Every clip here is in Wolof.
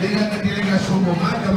dengan delegasi umum mana.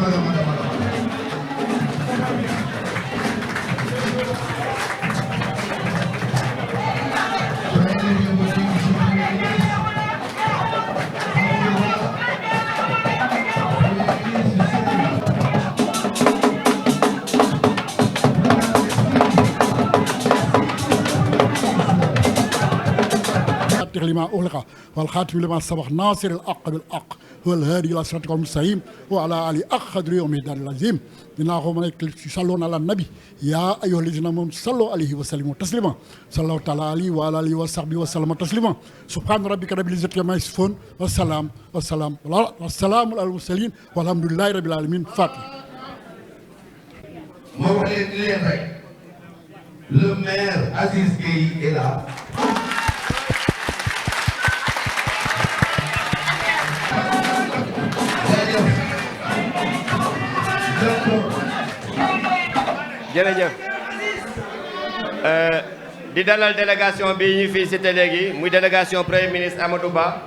لما أغلق والخاتم لما سبق ناصر الحق بالحق هو الهادي إلى صراطك المستقيم وعلى آله أقدر يوم الدار العظيم إنهم يصلون على النبي يا أيها الذين آمنوا صلوا عليه وسلموا تسليما صلى الله تعالى عليه وعلى آله وصحبه وسلم تسليما سبحان ربك رب العزة عما يصفون والسلام على المرسلين والحمد لله رب العالمين فاتح Le maire Aziz Gueye est là. jërëjëf di dalal délégation bi ñu fi cité léegi muy délégation premier ministre Amadou Ba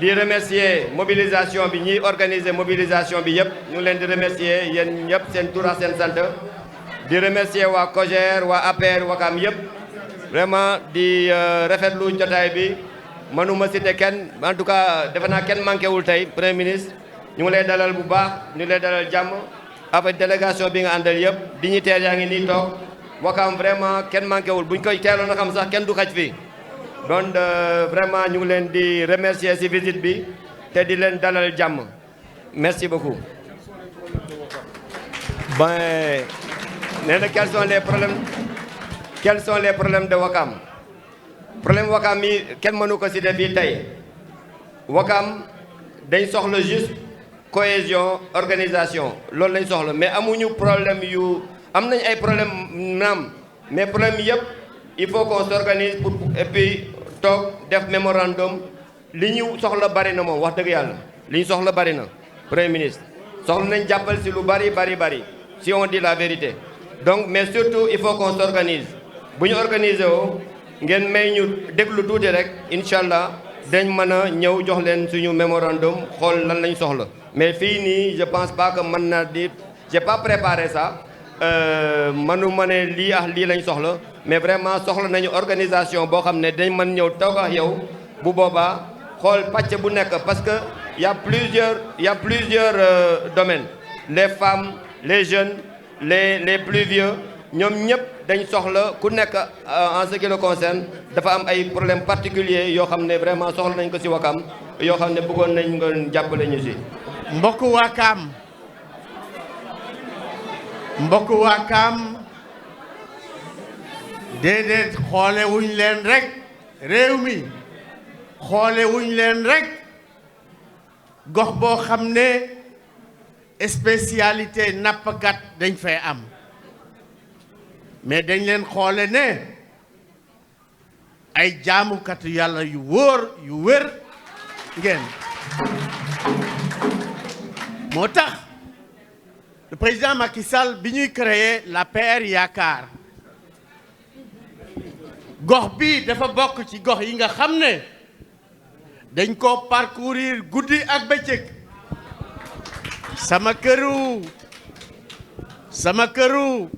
di remercier mobilisation bi ñuy organiser mobilisation bi yëpp ñu leen di remercier yéen ñëpp seen tur ak seen sant di remercier waa COJER waa APR Wakam yëpp vraiment di rafetlu jotaay bi mënuma cité kenn en tout cas defe naa kenn manqué wul tey premier ministre ñu ngi lay dalal bu baax ñu ngi lay dalal jàmm avec délégation bi nga àndal yëpp dignitaires yaa ngi nii toog Wakam vraiment kenn manqué wul buñ koy teeloon a xam sax kenn du xaj fii donc vraiment ñu ngi leen di remercier ci visite bi te di leen dalal jàmm merci beaucoup. Ben nee na quels sont les problèmes de Wakam problème Wakam yi kenn mënu ko citer fii tey Wakam dañ soxla juste cohésion organisation loolu lañ soxla mais amuñu problème yu am nañ ay problème naam mais problème yëpp il faut qu'on s'organise pour et puis toog def mémorandum li ñu soxla bari na moom wax dëgg yàlla li ñu soxla bari na premier ministre soxla nañ jàppal si lu bari si on dit la vérité donc mais surtout il faut qu'on s'organise bu ñu organiser woo ngeen may ñu déglu tuuti rek incha allah dañ mën a ñëw jox leen suñu mémorandum xool lan lañ soxla mais fii nii je pense pas que mën na di j'ai pas préparé ça mënu ma ne lii ak lii lañ soxla mais vraiment soxla nañu organisation boo xam ne dañ mën ñëw toog ak yow bu boobaa xool pàcc bu nekk parce que y a plusieurs domaines les femmes les jeunes les plus vieux ñoom ñëpp dañ soxla ku nekk en ce qui le concerne dafa am ay problèmes particuliers yoo xam ne vraiment soxla nañ ko ci Wakam yoo xam ne bëggoon nañ nga jàppale ñu ci. mbokk Wakam déedéet xoole wuñ leen rek réew mi xoole wuñ leen rek gox boo xam ne spécialité nappkat dañ fay am mais dañ leen xoole ne ay jaamukatu yàlla yu wóor yu wér ngeen moo tax le président Macky Sall bi ñuy créer l'APR Yaakaar gox bi dafa bokk ci gox yi nga xam ne dañ ko parcourir guddi ak bëccëg sama këru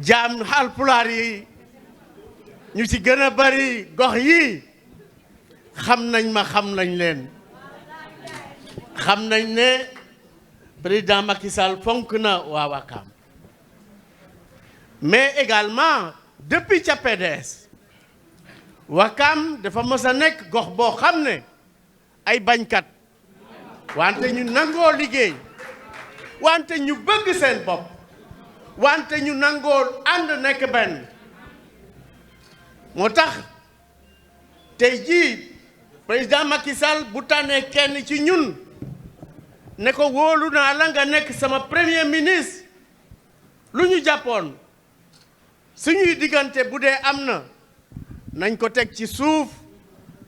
jaam Haalpulaar yi ñu ci gën a bari gox yi xam nañ leen xam nañ ne président Macky Sall fonk na waa Wakam mais également depuis ca PDS Wakam dafa mës a nekk gox boo xam ne ay bañkat wante ñu nangoo liggéey wante ñu bëgg seen bopp wante ñu nangoo ànd nekk benn moo tax tey jii président Macky Sall bu tànnee kenn ci ñun ne ko wóolu naa la nga nekk sama premier ministre lu ñu jàppoon suñuy diggante bu dee am na nañ ko teg ci suuf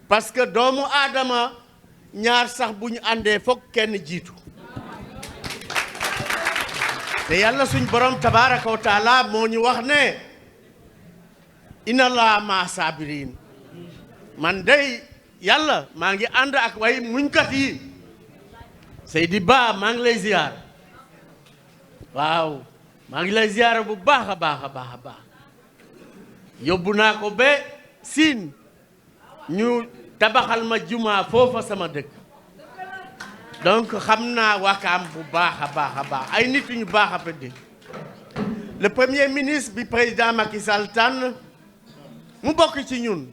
parce que doomu aadama ñaar sax bu ñu àndee foog kenn jiitu te yàlla suñ borom tabaraka wa taala moo ñu wax ne inna allaha ma sabirin man day yàlla maa ngi ànd ak way muñkat yi Seydi Ba maa ngi lay ziar waaw maa ngi lay ziar bu baax a baax a baax a baax yóbbu naa ko ba Siin ñu tabaxal ma juma foofa sama dëkk donc xam naa Wakaam bu baax a baax a baax ay nit ñu baax a bëgg le premier ministre bi président Macky Sall tànn mu bokk ci ñun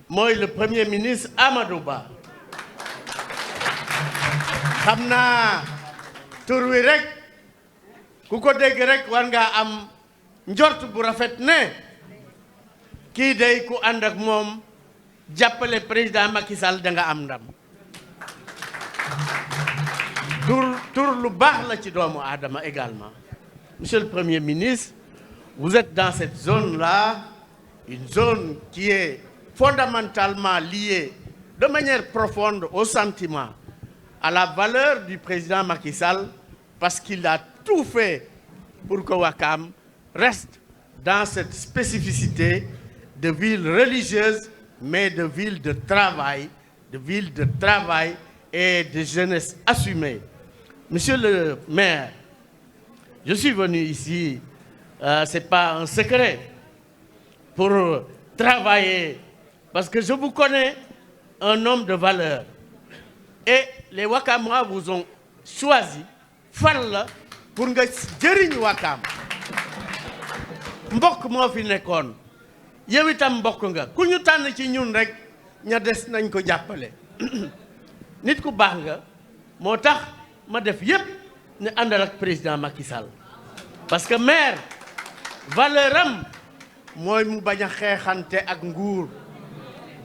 mooy le premier ministre Amadou Ba xam naa tur wi rek ku ko dégg rek war ngaa am njort bu rafet ne kii day ku ànd ak moom jàppale président Macky Sall da nga am ndam tur lu baax la ci doomu aadama également. Monsieur le Premier ministre, vous êtes dans cette zone-là, une zone qui est fondamentalement liée de manière profonde au sentiment, à la valeur du président Macky Sall, parce qu'il a tout fait pour que Wakam reste dans cette spécificité de ville religieuse, mais de ville de travail et de jeunesse assumée. Monsieur le maire, je suis venu ici, c'est pas un secret, pour travailler, parce que je vous connais un homme de valeur. Et les Wakamois vous ont choisi, fal la pour nga jëriñ Wakam. Mbokk moo fi nekkoon, yow itam mbokk nga, ku ñu tànn ci ñun rek ña des nañ ko jàppale. Nit ku baax nga, moo tax ma def yépp ne àndal ak président Macky Sall. Parce que maire valeur am mooy mu bañ a xeexante ak nguur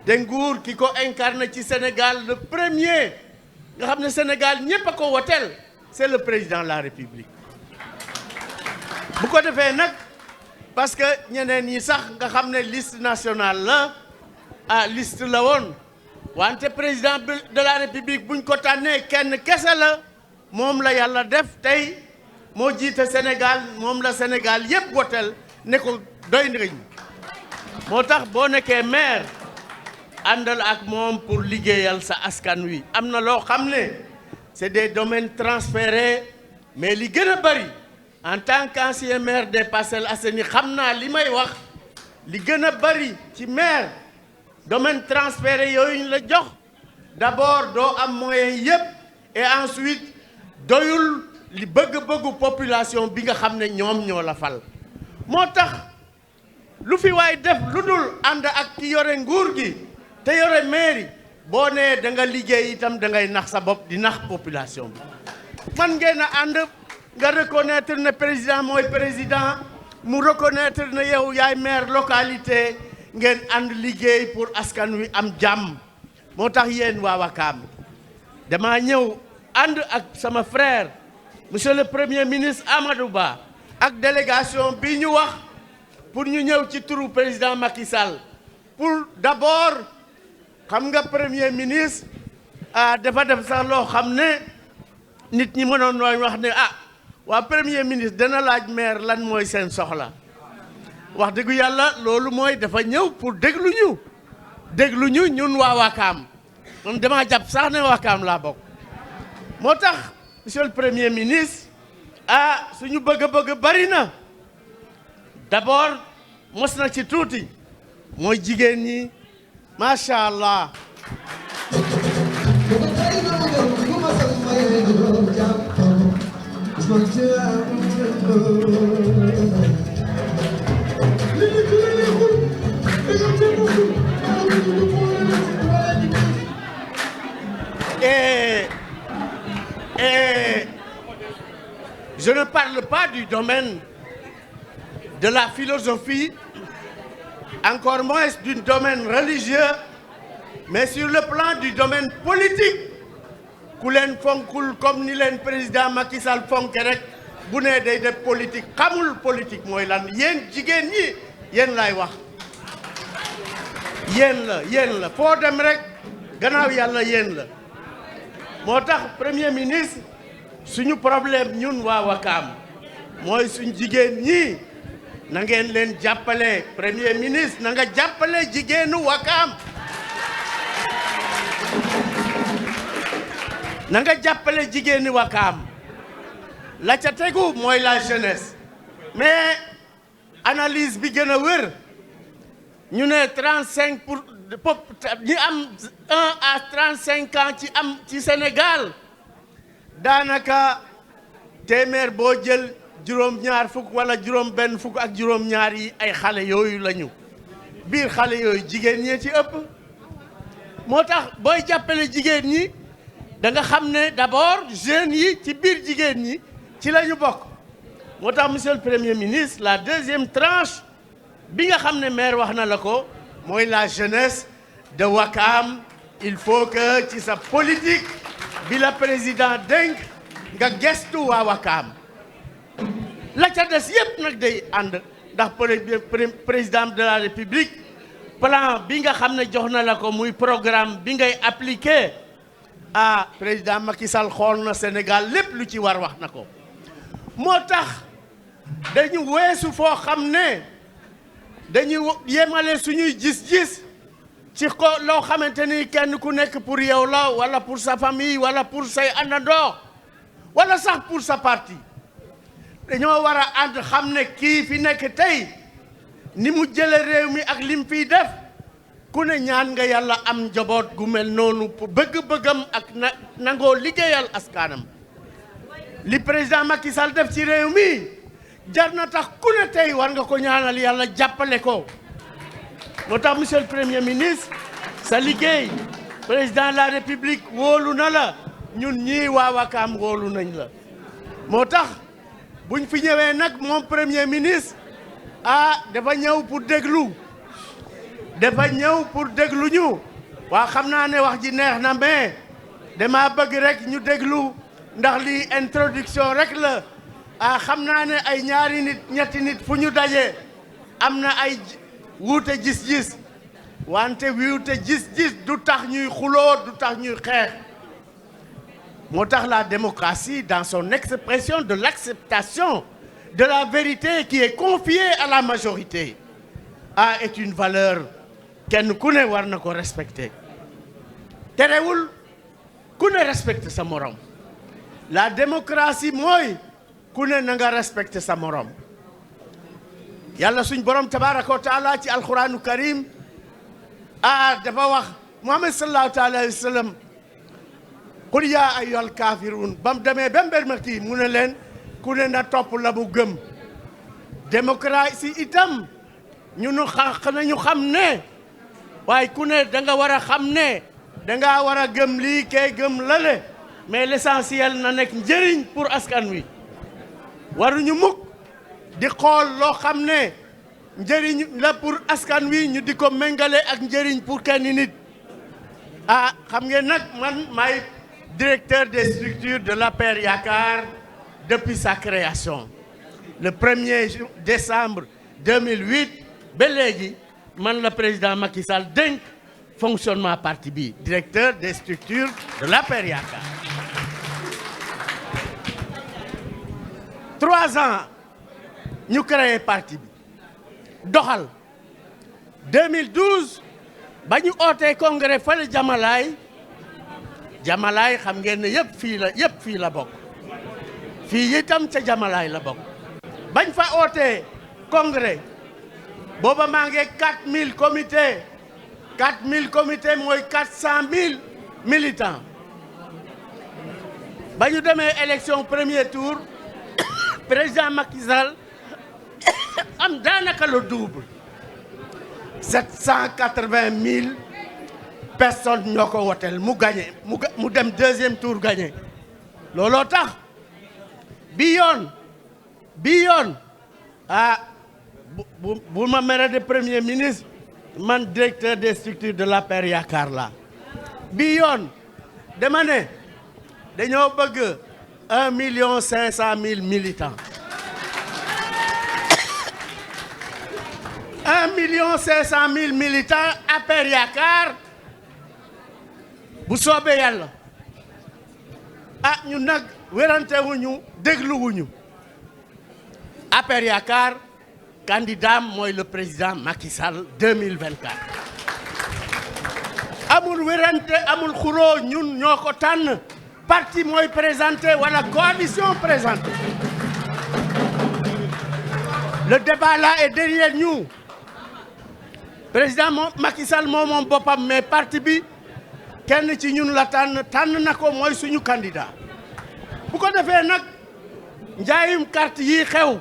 de nguur ki ko incarne ci Sénégal le premier nga xam ne Sénégal ñépp a ko woteel c'est le président de la République bu ko defee nag parce que ñeneen ñi sax nga xam ne liste nationale la liste la woon wante président de la République buñ ko tànnee kenn kese la moom la yàlla def tey moo jiite Sénégal moom la Sénégal yépp woteel ne ko doy ndiñ moo tax boo nekkee maire àndal ak moom pour liggéeyal sa askan wi am na loo xam ne c'est des domaines transférés mais li gën a bari en tant qu'ancien maire des Parcelles Assainies xam naa li may wax li gën a bari ci maire domaine transféré yooyu ñu la jox d'abord doo am moyen yépp et ensuite doyul li bëgg-bëggu population bi nga xam ne ñoom ñoo la fal moo tax lu fi waay def lu dul ànd ak ki yore nguur gi te yore mairie boo nee da nga liggéey itam da ngay nax sa bopp di nax population bi man ngeen a ànd nga reconnaître ne président mooy président mu reconnaître ne yow yaay maire localité ngeen ànd liggéey pour askan wi am jàmm moo tax yéen waa Wakaam dama ñëw ànd ak sama frère monsieur le premier ministre Amadou Ba ak délégation bi ñu wax pour ñu ñëw ci turu président Macky Sall pour d'abord xam nga premier ministre dafa def sax loo xam ne nit ñi mënoon nooy wax ne waa premier ministre dana laaj maire lan mooy seen soxla wax dëggu yàlla loolu mooy dafa ñëw pour déglu ñu ñun waa Wakaam man dama jàpp sax ne Wakaam laa bokk moo tax monsieur le premier ministre suñu bëgg-bëgg bari na d'abord mos na ci tuuti mooy jigéen ñi macha allah et je ne parle pas du domaine de la philosophie, encore moins du domaine religieux, mais sur le plan du domaine politique ku leen fonkul comme ni leen président Macky Sall fonke rek bu nee day def politique xamul politique mooy lan yéen jigéen ñi yéen lay wax yéen la foo dem rek gannaaw yàlla yéen la moo tax premier ministre suñu problème ñun waa Wakaam mooy suñu jigéen ñi na ngeen leen jàppale premier ministre na nga jàppale jigéenu Wakaam na nga jàppale jigéeni Wakaam la ca tegu mooy la jeunesse mais analyse bi gën a wër ñu ne 35 pour ñi am 1 à 35 ans ci Sénégal daanaka téeméer boo jël juróom-ñaar fukk wala juróom-benn fukk ak juróom-ñaar yi ay xale yooyu lañu biir xale yooyu jigéen ñee ci ëpp moo tax booy jàppale jigéen ñi da nga xam ne d'abord jeunes yi ci biir jigéen ñi ci la ñu bokk moo tax monsieur le premier ministre la deuxième tranche bi nga xam ne maire wax na la ko mooy la jeunesse de Wakaam il faut que ci sa politique bi la président dénk nga gestu waa Wakaam la ca des yépp nag day ànd ndax président de la république plan bi nga xam ne jox na la ko muy programme bi ngay appliqué président Macky Sall xool na Sénégal lépp lu ci war wax na ko moo tax dañu weesu foo xam ne dañuy yemale suñuy gis-gis ci ko loo xamante ni kenn ku nekk pour yow la wala pour sa famille wala pour say àndandoo wala sax pour sa parti dañoo war a ànd xam ne kii fi nekk tey ni mu jële réew mi ak lim fiy def ku ne ñaan nga yàlla am njaboot gu mel noonu pour bëgg-bëggam ak nangoo liggéeyal askanam li président Macky Sall def ci réew mi jar na tax ku ne tey war nga ko ñaanal yàlla jàppale ko moo tax monsieur le premier ministre sa liggéey président de la république wóolu na la ñun ñii waa Wakaam wóolu nañ la moo tax buñ fi ñëwee nag moom premier ministre dafa ñëw pour déglu ñu waa xam naa ne wax ji neex na mais dama bëgg rek ñu déglu ndax lii introduction rek la xam naa ne ay ñaari nit ñetti nit fu ñu daje am na ay wuute gis-gis wante wuute gis-gis du tax ñuy xuloo du tax ñuy xeex moo tax la démocratie dans son expression de l'acceptation de la vérité qui est confiée à la majorité est une valeur kenn ku ne war na ko respecter terewul ku ne respecter sa morom la démocratie mooy ku ne na nga respecter sa morom yàlla suñ borom tabaraka wa taala ci alquranu karim dafa wax Muhammad sallallahu taala alayhi wa sallam qul yaa ayyuhal kaafiruun ba mu demee ba mbermati mu ne leen ku ne na topp la bu gëm démocratie itam nañu xam ne waaye ku ne da nga war a xam ne da ngaa war a gëm lii kee gëm lale mais l'essentiel na nekk njëriñ pour askan wi waruñu mukk di xool loo xam ne njëriñ la pour askan wi ñu di ko méngale ak njëriñ pour kenn nit xam ngeen nag man maay directeur des structures de l'APR Yaakaar depuis sa création le 1er décembre 2008 ba léegi man la président Macky Sall dénk fonctionnement parti bi directeur des structures de l'APR Yaakaar 3 ans ñu créé parti bi doxal 2012 ba ñu ootee congrès fële Jamalaay xam ngeen ne yëpp fii la bokk fii itam ca Jamalaay la bokk bañ fa ootee congrès booba maa ngi 4000 comités mooy 400 000 militants ba ñu demee élection premier tour président Macky Sall am daanaka le double 780 000 personnes ñoo ko woteel mu gagné mu dem deuxième tour gagné looloo tax bi yoon bu ma mere de premier ministre man directeur des structures de l'APR Yaakaar la bi yoon dama ne dañoo bëgg 1,5 million militants 1,5 million militants APR Yaakaar bu soobee yàlla ñu nag wérante wuñu déglu wuñu APR Yaakaar candidat mooy le président Macky Sall 2024 amul wérante amul xuloo ñun ñoo ko tànn parti mooy présenté wala coalition présenté. Le débat là est derrière nous. Président Macky Sall moom boppam mais parti bi kenn ci ñun la tànn na ko mooy suñu candidat. bu ko defee nag njaayum carte yi xew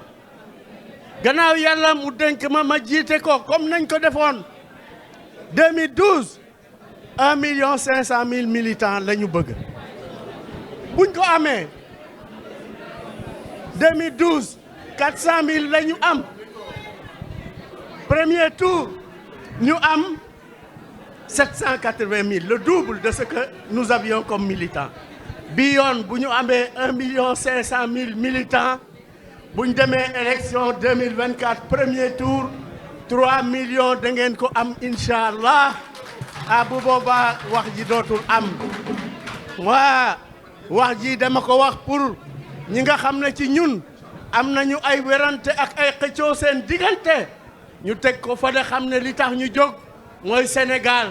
gannaaw yàlla mu dénk ma jiite ko comme nañ ko defoon 2012 1,5 million militants la ñu bëgg. buñ ko amee 2012 400 000 la ñu am premier tour ñu am 780 000 le double de ce que nous avions comme militants. bi yoon bu ñu amee 1,5 million militants bu ñu demee élection 2024 premier tour 3 millions da ngeen ko am incha allah bu boobaa wax ji dootul am. waa wax ji dama ko wax pour ñi nga xam ne ci ñun am nañu ay werante ak ay xëccoo seen diggante ñu teg ko fa de xam ne li tax ñu jóg mooy Sénégal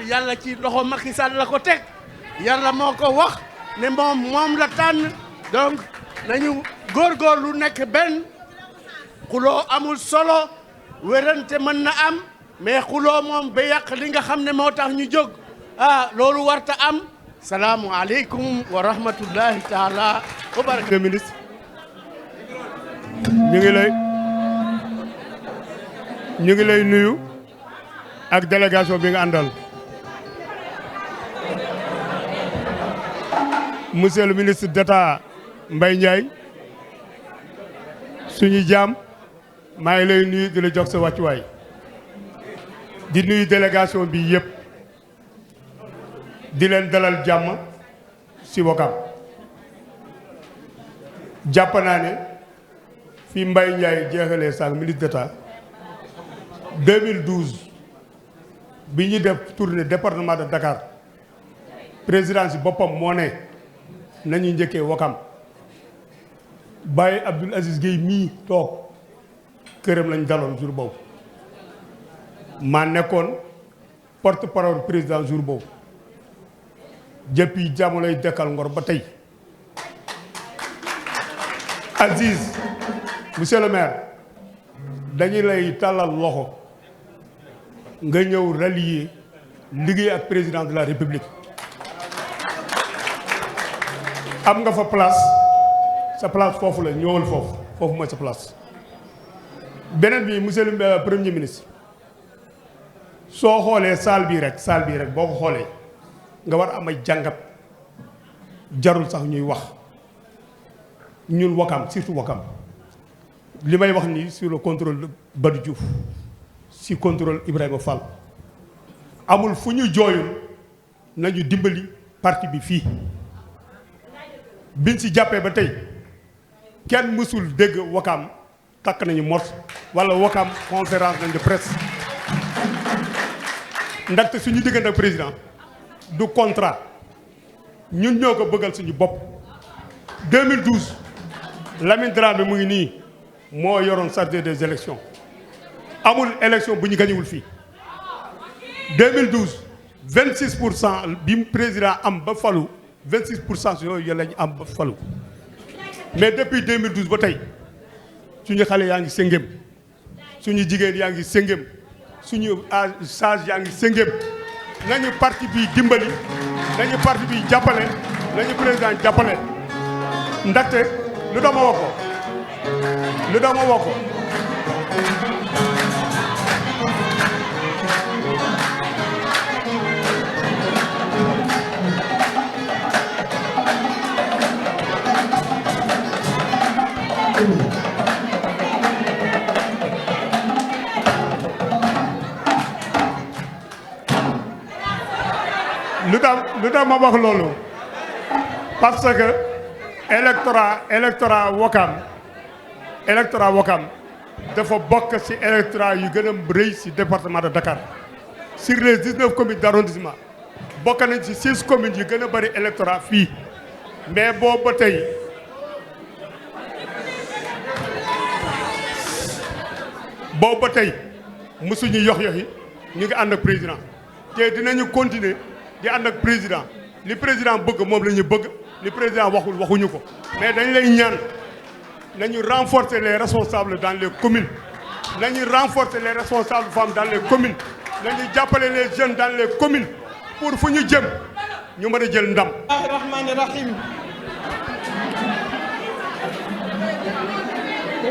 yàlla ci loxo Macky Sall la ko teg. yàlla moo ko wax ne moom la tànn donc nañu góorgóorlu nekk benn xuloo amul solo wérante mën na am mais xuloo moom ba yàq li nga xam ne moo tax ñu jóg loolu warta am. salaamu aleykum wa rahmatullahi taala wa barakatuh. ministre ñu ngi lay nuyu ak délégation bi nga àndal. Monsieur le ministre d'État Mbaye Ndiaye suñu jaam maa ngi lay nuyu di la jox sa wàccuwaay di nuyu délégation bi yëpp di leen dalal jàmm si Ouakam jàpp naa ne fi Mbaye Ndiaye jeexalee sànq ministre d'État 2012 bi ñu def tournée département de Dakar président si boppam moo ne nañu njëkkee Ouakam Baye Abdoul Aziz Gueye mii toog këram lañ daloon jour boobu maa nekkoon porte-parole président jour boobu jëppi jamonoy Dekkal Ngor ba tey. Aziz monsieur le maire dañu lay tàllal loxo nga ñëw rallier liggéey ak président de la république. am nga fa place sa place foofu la ñëwal foofu mooy sa place. beneen bi monsieur le premier ministre soo xoolee salle bii rek boo ko xoolee nga war am ay jàngat jarul sax ñuy wax ñun Ouakam surtout Ouakam li may wax nii sur le contrôle de Badou Diouf si contrôle Ibrahima Fall amul fu ñu jooyul nañu dimbali parti bi fii biñ si jàppee ba tey kenn mësul dégg Ouakam takk nañu mort wala Ouakam conférence nañ de presse ndaxte suñu diggante ak président du contrat ñun ñoo ko bëggal suñu bopp 2012 Lamine Dramé mu ngi nii moo yoroon chargé des élections amul élection bu ñu gañewul fii 2012 26% bi président am ba falu 26% yooyu lañu am ba falu mais depuis 2012 ba tey suñu xale yaa ngi sëngëm suñu jigéen yaa ngi sëngëm suñu sage yaa ngi sëngëm nañu parti bi dimbali nañu parti bi jàppale nañu président jàppale ndaxte lu dama wax ko lu tax ma wax loolu parce que électorat Ouakam dafa bokk ci électorat yu gën a rëy ci département de Dakar sur les 19 communes d'arrondissement bokk nañ ci 6 communes yu gën a bëri électorat fii mais boobu ba tey mësuñu yox-yoxi ñu ngi ànd ak président te dinañu continuer di ànd ak président li président bëgg moom la ñu bëgg li président waxuñu ko mais dañ lay ñaan nañu renforcer les responsables dans les communes nañu renforcer les responsables femmes dans les communes nañu jàppale les jeunes dans les communes pour fu ñu jëm ñu mën a jël ndam. rahmaani rahim.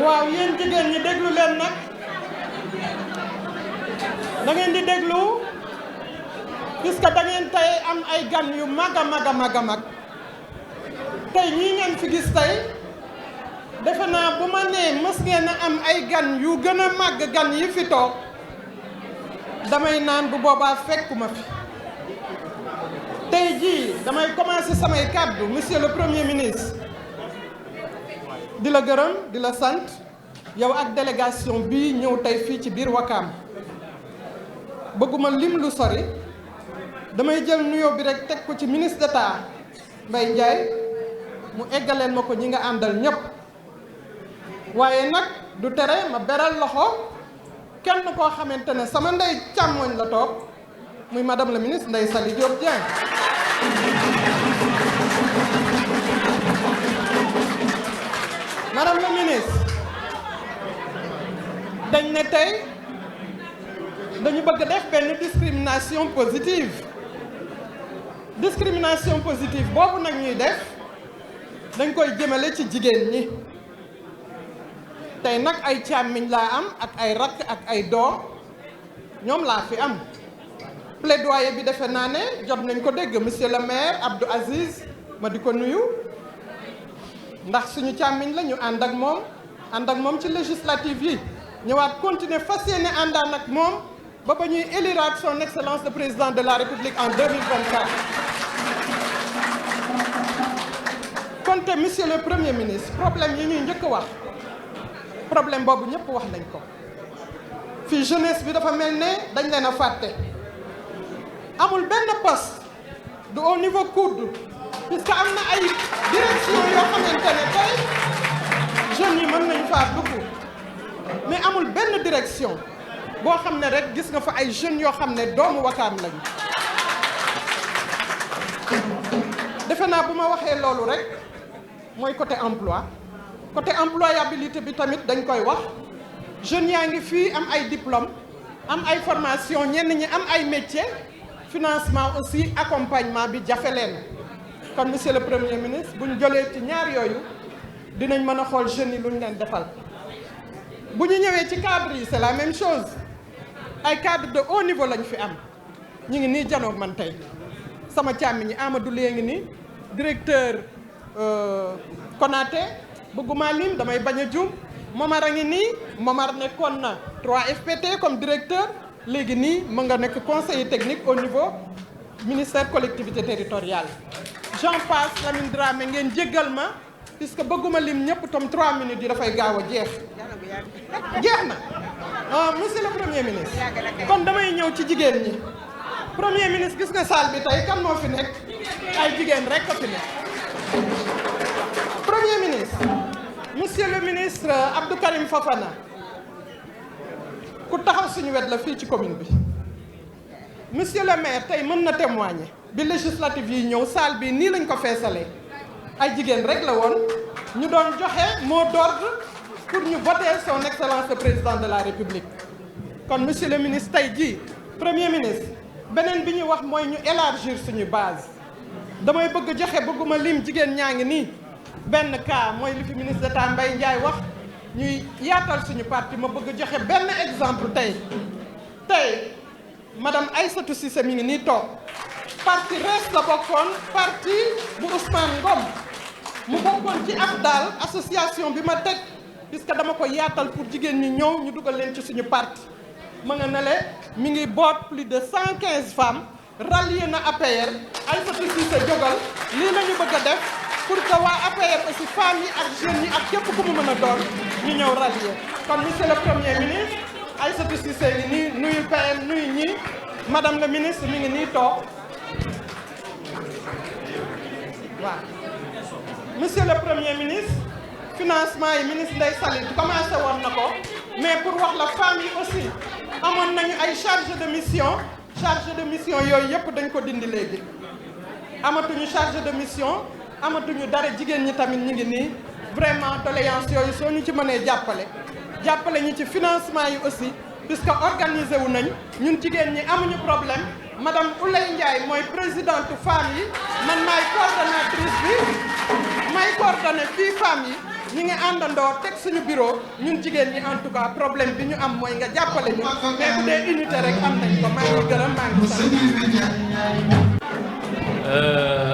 waaw yéen jigéen ñi déglu leen nag da ngeen di déglu puisque da ngeen tey am ay gan yu mag a mag tey ñii ngeen fi gis tey defe naa bu ma nee mës ngeen a am ay gan yu gën a màgg gan yi fi toog damay naan bu boobaa fekkuma fi tey jii damay commencer samay kàddu monsieur le premier ministre di la gërëm di la sant yow ak délégation bii ñëw tey fii ci biir Wakaam bëgguma lim lu sori damay jël nuyoo bi rek teg ko ci ministre d'État Mbaye Ndiaye mu eggaleen ma ko ñi nga àndal ñépp waaye nag du tere ma beral loxo kenn koo xamante ne sama ndey càmmoñ la toog muy madame la ministre Ndeye Saly Diop Dieng madame la ministre dañ ne tey dañu bëgg def benn discrimination positive boobu nag ñuy def dañ koy jëmale ci jigéen ñi tey nag ay càmmiñ laa am ak ay rakk ak ay doom ñoom laa fi am plaidoyer bi defe naa ne jot nañ ko dégg monsieur le maire Abdou Aziz ma di ko nuyu ndax suñu càmmiñ la ñu ànd ak moom ci législative yi ñëwaat continuer fas yéene àndaan ak moom ba ba ñuy éliraat son excellence le président de la république en 2024 kon te monsieur le premier ministre problème yi ñuy njëkk a wax problème boobu ñëpp wax nañ ko fii jeunesse bi dafa mel ne dañ leen a fàtte amul benn poste du au niveau COUD puisque am na ay direction yoo xamante ne tey jeunes yi mën nañ faa dugg mais amul benn direction boo xam ne rek gis nga fa ay jeunes yoo xam ne doomu Wakaam lañu defe naa bu ma waxee loolu rek mooy côté employabilité bi tamit dañ koy wax jeunes yaa ngi fii am ay diplôme am ay formation ñenn ñi am ay métier financement aussi accompagnement bi jafe leen kon monsieur le premier ministre bu ñu jëlee ci ñaar yooyu dinañ mën a xool jeunes yi lu ñu leen defal bu ñu ñëwee ci cadre yi c'est la même chose ay cadre de haut niveau lañ fi am ñu ngi nii janoog man tey sama càmmiñ ñi Amadou Lee ngi nii directeur Konaté bëgguma lim damay bañ a juum Momar a ngi nii Momar nekkoon na 3FPT comme directeur léegi nii mu nga nekk conseiller technique au niveau ministère collectivité territoriale j'en passe Lamine Dramé ngeen jéggal ma puisque bëgguma lim ñëpp tam 3 minutes yi dafay gaaw a jeex na monsieur le premier ministre kon damay ñëw ci jigéen ñi premier ministre gis nga salle bi tey kan moo fi nekk ay jigéen rek ko fi nekk premier ministre monsieur le ministre Abdou Karim Fofana ku taxaw suñu wet la fii ci commune bi monsieur le maire tey mën na témoigner bi législative yi ñëw salle bi nii lañ ko feesalee ay jigéen rek la woon ñu doon joxe mot d'ordre pour ñu voter son excellence le président de la république kon monsieur le ministre tey jii premier ministre beneen bi ñuy wax mooy ñu élargir suñu base damay bëgg joxe bëgguma lim jigéen ñaa ngi nii benn cas mooy li fi ministre d'État Mbaye Ndiaye wax ñuy yaatal suñu parti ma bëgg joxe benn exemple tey madame Aïssatou Cissé mi ngi nii toog parti RES la bokkoon parti bu Ousmane Ngom mu bokkoon ci AFDAL association bi ma teg puisque dama ko yaatal pour jigéen ñi ñëw ñu dugal leen ci suñu parti ma nga ne le mi ngi boot plus de 115 femmes rallié na APR Aïssatou Cissé jógal lii la ñu bëgg a def pour que waa APR aussi femmes yi ak jeunes yi ak képp ku mu mën a doon ñu ñëw rallié kon monsieur le premier ministre Aïssatou Cissé ngi nii nuyu PM nuyu ñi madame la ministre mi ngi nii toog waaw monsieur le premier ministre financement yi ministre Ndeye Saly commencé woon na ko mais pour wax la femme yi aussi amoon nañu ay charge de mission yooyu yëpp dañ ko dindi léegi amatuñu chargé de mission amatuñu dara jigéen ñi tamit ñu ngi nii vraiment doléance yooyu soo ñu ci mënee jàppale ñu ci financement yi aussi puisque organisé wu nañ ñun jigéen ñi amuñu problème madame Ouleye Ndiaye mooy présidente femme yi man maay coordonnatrice bi may coordonné fii femme yi ñi ngi àndandoo teg suñu bureau ñun jigéen ñi en tout cas problème bi ñu am mooy nga jàppale ñu mais bu dee unité rek am nañ ko maa ngi gërëm maa ngi sant.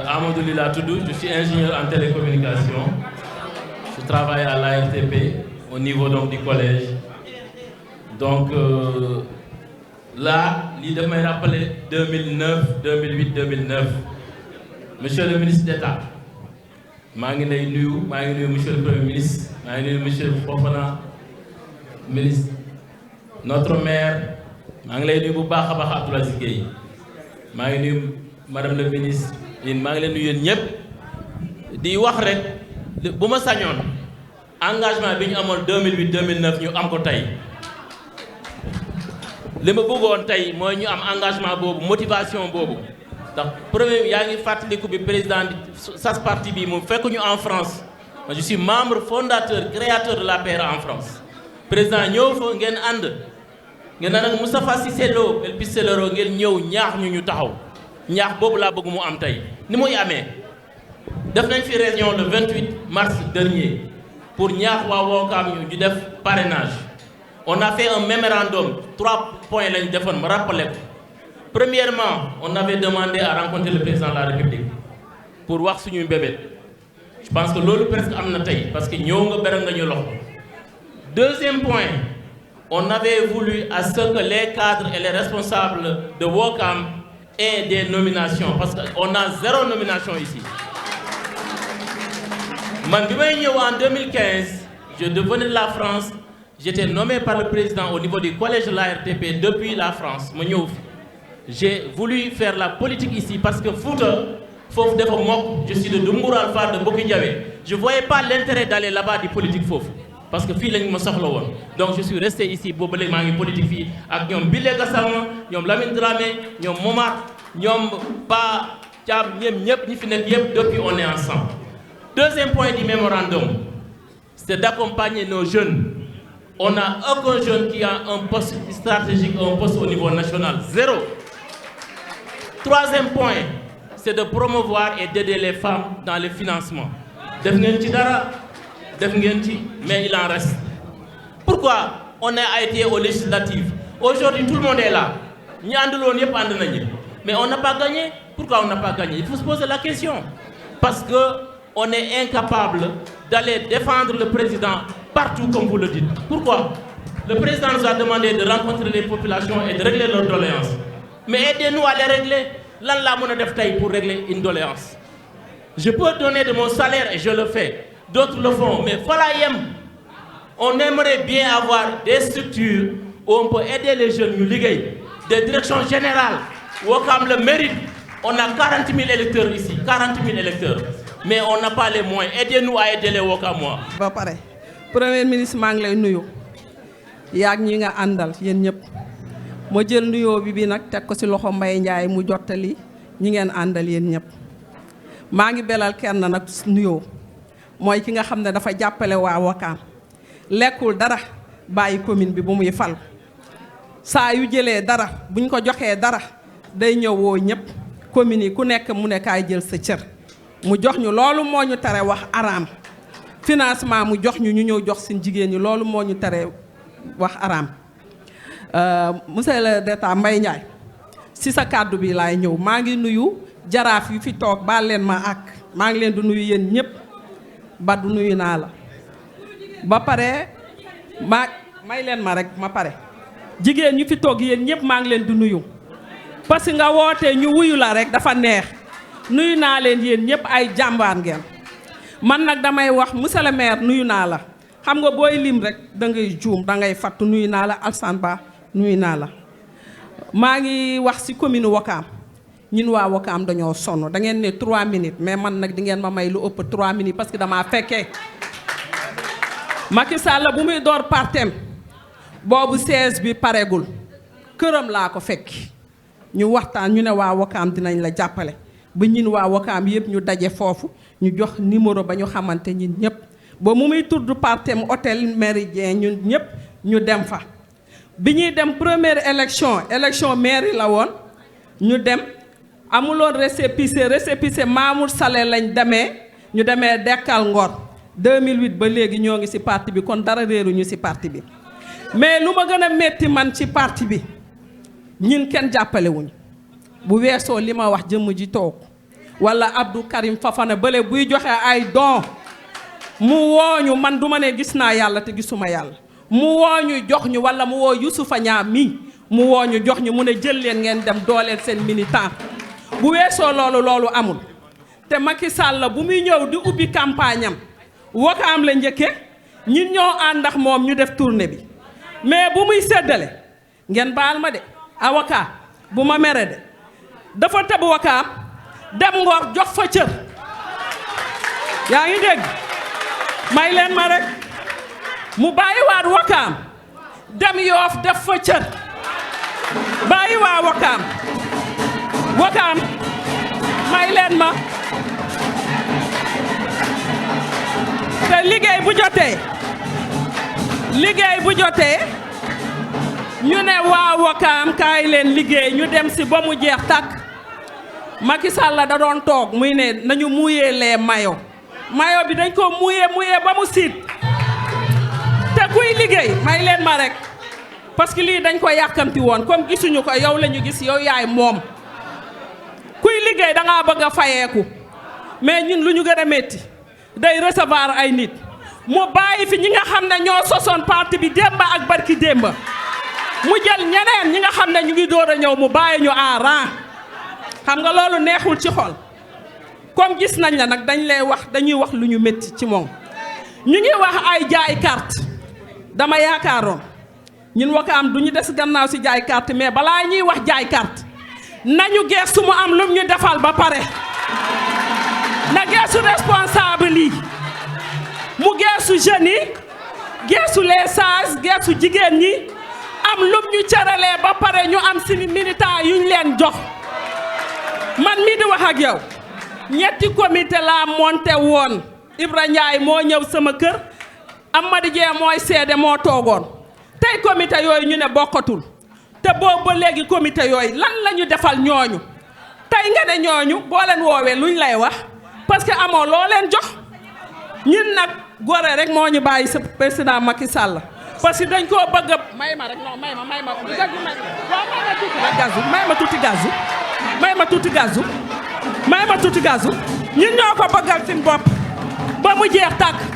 Amadou Ly laa tudd, je suis ingénieur en télécommunication. Je travaille à l'ARTP au niveau donc du collège. Donc là, lii daf may rappeler 2009 2008 2009 monsieur le ministre d'État maa ngi lay nuyu monsieur le premier ministre maa ngi nuyu monsieur Fofana ministre notre maire maa ngi lay nuyu bu baax a baax Abdoul Aziz Gueye maa ngi nuyu madame le ministre yéen maa ngi leen nuyu yéen ñëpp di wax rek bu ma sañoon engagement bi ñu amoon 2008 2009 ñu am ko tey. li ma bëggoon tey mooy ñu am engagement boobu motivation boobu ndax premier yaa ngi fàttaliku bi président di sas parti bi mu fekk ñu en France je suis membre fondateur créateur de l'APR en France président ñëw fa ngeen ànd ngeen ànd ak Moustapha Cissé Lo El Pistolero ngeen ñëw ñaax ñu taxaw ñaax boobu laa bëgg mu am tey ni muy amee def nañ fi réunion le 28 mars dernier pour ñaax waa Ouakam ñu def parrainage. On a fait un mémorandum, 3 points lañ defoon ma rappelé ko. Premièrement, on avait demandé à rencontrer le président de la République pour wax suñu mbébét. Je pense que loolu presque am na tey parce que ñëw nga beral nga ñu loxo. Deuxième point, on avait voulu à ce que les cadres et les responsables de Ouakam aient des nominations parce qu'on a 0 nomination ici. Man bi may ñëw en 2015, je devenais de la France. J'étais nommé par le président au niveau du collège de l'ARTP depuis la France. J'ai voulu faire la politique ici parce que Fouta, Fof Defo Mok, je suis de Dumbour Alpha de Boki Diawé. Je ne voyais pas l'intérêt d'aller là-bas du politique Fof. Parce que fille me sort là. Donc je suis resté ici pour faire politique avec ñom Bile Gassama, ñom Lamine Dramé, ñom Momar, ñom Pa Thiam, ñep ñi fi nek yep depuis on est ensemble. Deuxième point du mémorandum, c'est d'accompagner nos jeunes. On n'a aucun jeune qui a un poste stratégique, un poste au niveau national. 0. Troisième point, c'est de promouvoir et d'aider les femmes dans le financement. Def ngeen ci dara, def ngeen ci, mais il en reste. Pourquoi on a été aux législatives? Aujourd'hui, tout le monde est là. Ñi ànduloon yépp ànd nañu. Mais on n'a pas gagné. Pourquoi on n'a pas gagné? Il faut se poser la question. Parce que on est incapable d'aller défendre le président partout comme vous le dites. Pourquoi? Le président nous a demandé de rencontrer les populations et de régler leurs doléances. Mais aidez-nous à les régler. Lan la mën a def tey pour régler une doléance. Je peux donner de mon salaire et je le fais. D'autres le font. Mais voilà, on aimerait bien avoir des structures où on peut aider les jeunes ñu liggéey. Des directions générales. Ouakam le mérite. On a 40 000 électeurs ici. 40 000 électeurs. Mais on n'a pas les moyens. Aidez-nous à aider les Ouakamois. ba pare premier ministre maa ngi lay nuyu yaag ñi nga àndal yéen ñëpp ma jël nuyoo bi nag teg ko ci loxo Mbaye Ndiaye mu jottali ñi ngeen àndal yéen ñëpp maa ngi belal kenn nag nuyoo mooy ki nga xam ne dafa jàppale waa Ouakam lekkul dara bàyyi commune bi bu muy fal saa yu jëlee dara buñ ko joxee dara day ñëw woo ñëpp commune yi ku nekk mu ne kaay jël sa cër mu jox ñu loolu moo ñu tere wax araam financement mu jox ñu ñëw jox seen jigéen ñi loolu moo ñu tere wax araam monsieur le d'État Mbaye Ndiaye si sa kàddu bi laay ñëw maa ngi nuyu jaraaf yu fi toog baal leen ma ak maa ngi leen di nuyu yéen ñëpp ba du nuyu naa la ba pare may leen ma rek ma pare jigéen ñu fi toog yéen ñëpp maa ngi leen di nuyu parce que nga woote ñu wuyu la rek dafa neex nuyu naa leen yéen ñëpp ay jàmbaar ngeen man nag damay wax monsieur le maire nuyu naa la xam nga booy lim rek da ngay juum da ngay fattu nuyu naa la Alsane Ba nuyu naa la maa ngi wax ci commune Ouakam ñun waa Ouakam dañoo sonn da ngeen ne 3 minutes mais man nag di ngeen ma may lu ëpp 3 minutes parce que damaa fekkee Macky Sall bu muy door partem boobu 16 bi paregul këram laa ko fekk ñu waxtaan ñu ne waa Ouakam dinañ la jàppale ba ñin waa Wakaam yëpp ñu daje foofu ñu jox numéro ba ñu xamante ñin ñëpp ba mu muy tudd partem hôtel Méridien ñun ñëpp ñu dem fa. bi ñuy dem première élection mairie la woon ñu dem amuloon récépissé Mamour Saleh lañ demee ñu demee Dekkal Ngor 2008 ba léegi ñoo ngi ci parti bi kon dara réeruñu ci parti bi mais lu ma gën a metti man ci parti bi ñin kenn jàppalewuñ bu weesoo li ma wax jëmm ji toog walla Abdou Karim Fafana bële buy joxe ay don mu wooñu man du ma ne gis naa yàlla te gisuma yàlla mu wooñu jox ñu walla mu woo Youssoufa Niang mi mu wooñu jox ñu mu ne jël leen ngeen dem dooleel seen militant bu weesoo loolu amul te Macky Sall bu muy ñëw di ubbi campagne am Wakaam la njëkke ñun ñoo ànd ak moom ñu def tournée bi mais bu muy séddale ngeen baal ma de avocat bu ma mere de dafa tëb Wakaam dem Ngor jox fa cër yaa ngi dégg may leen ma rek mu bàyyiwaat Wakaam dem Yoof def fa cër bàyyi waa Wakaam may leen ma te liggéey bu jotee ñu ne waa Wakaam kaay leen liggéey ñu dem si ba mu jeex tàkk Macky Sall da doon toog muy ne nañu mouiller les maillots bi dañ ko mouiller ba mu siit te kuy liggéey may leen ma rek parce que lii dañ ko yàkkamti woon comme gisuñu ko yow la ñu gis yow yaay moom kuy liggéey da ngaa bëgg a fayeeku mais ñun lu ñu gën a métti day recevoir ay nit mu bàyyi fi ñi nga xam ne ñoo sosoon parti bi démba ak barki démba mu jël ñeneen ñi nga xam ne ñu ngi door a ñëw mu bàyyi ñu en rang xam nga loolu neexul ci xol comme gis nañ la nag dañuy wax lu ñu métti ci moom ñu ngi wax ay jaay carte dama yaakaaroon ñun Wakaam du ñu des gannaaw ci jaay carte mais balaa ñuy wax jaay carte nañu geestu mu am lum ñu defal ba pare na geesu responsable yi mu geesu jeunes yi geesu les sages geesu jigéen ñi am lum ñu cëralee ba pare ñu am si militant yuñ leen jox man mii di wax ak yow ñetti comité laa monté woon Ibra Ndiaye moo ñëw sama kër Amady Dieng mooy seede moo toogoon tey comité yooyu ñu ne bokkatul te boobu ba léegi comité yooyu lan la ñu defal ñooñu tey nga ne ñooñu boo leen woowee luñ lay wax parce que amoo loo leen jox ñun nag gore rek moo ñu bàyyi sa président Macky Sall parce que dañ koo bëgg a may ma rek non may ma tuuti gazu ñun ñoo ko bëggal suñ bopp ba mu jeex tàkk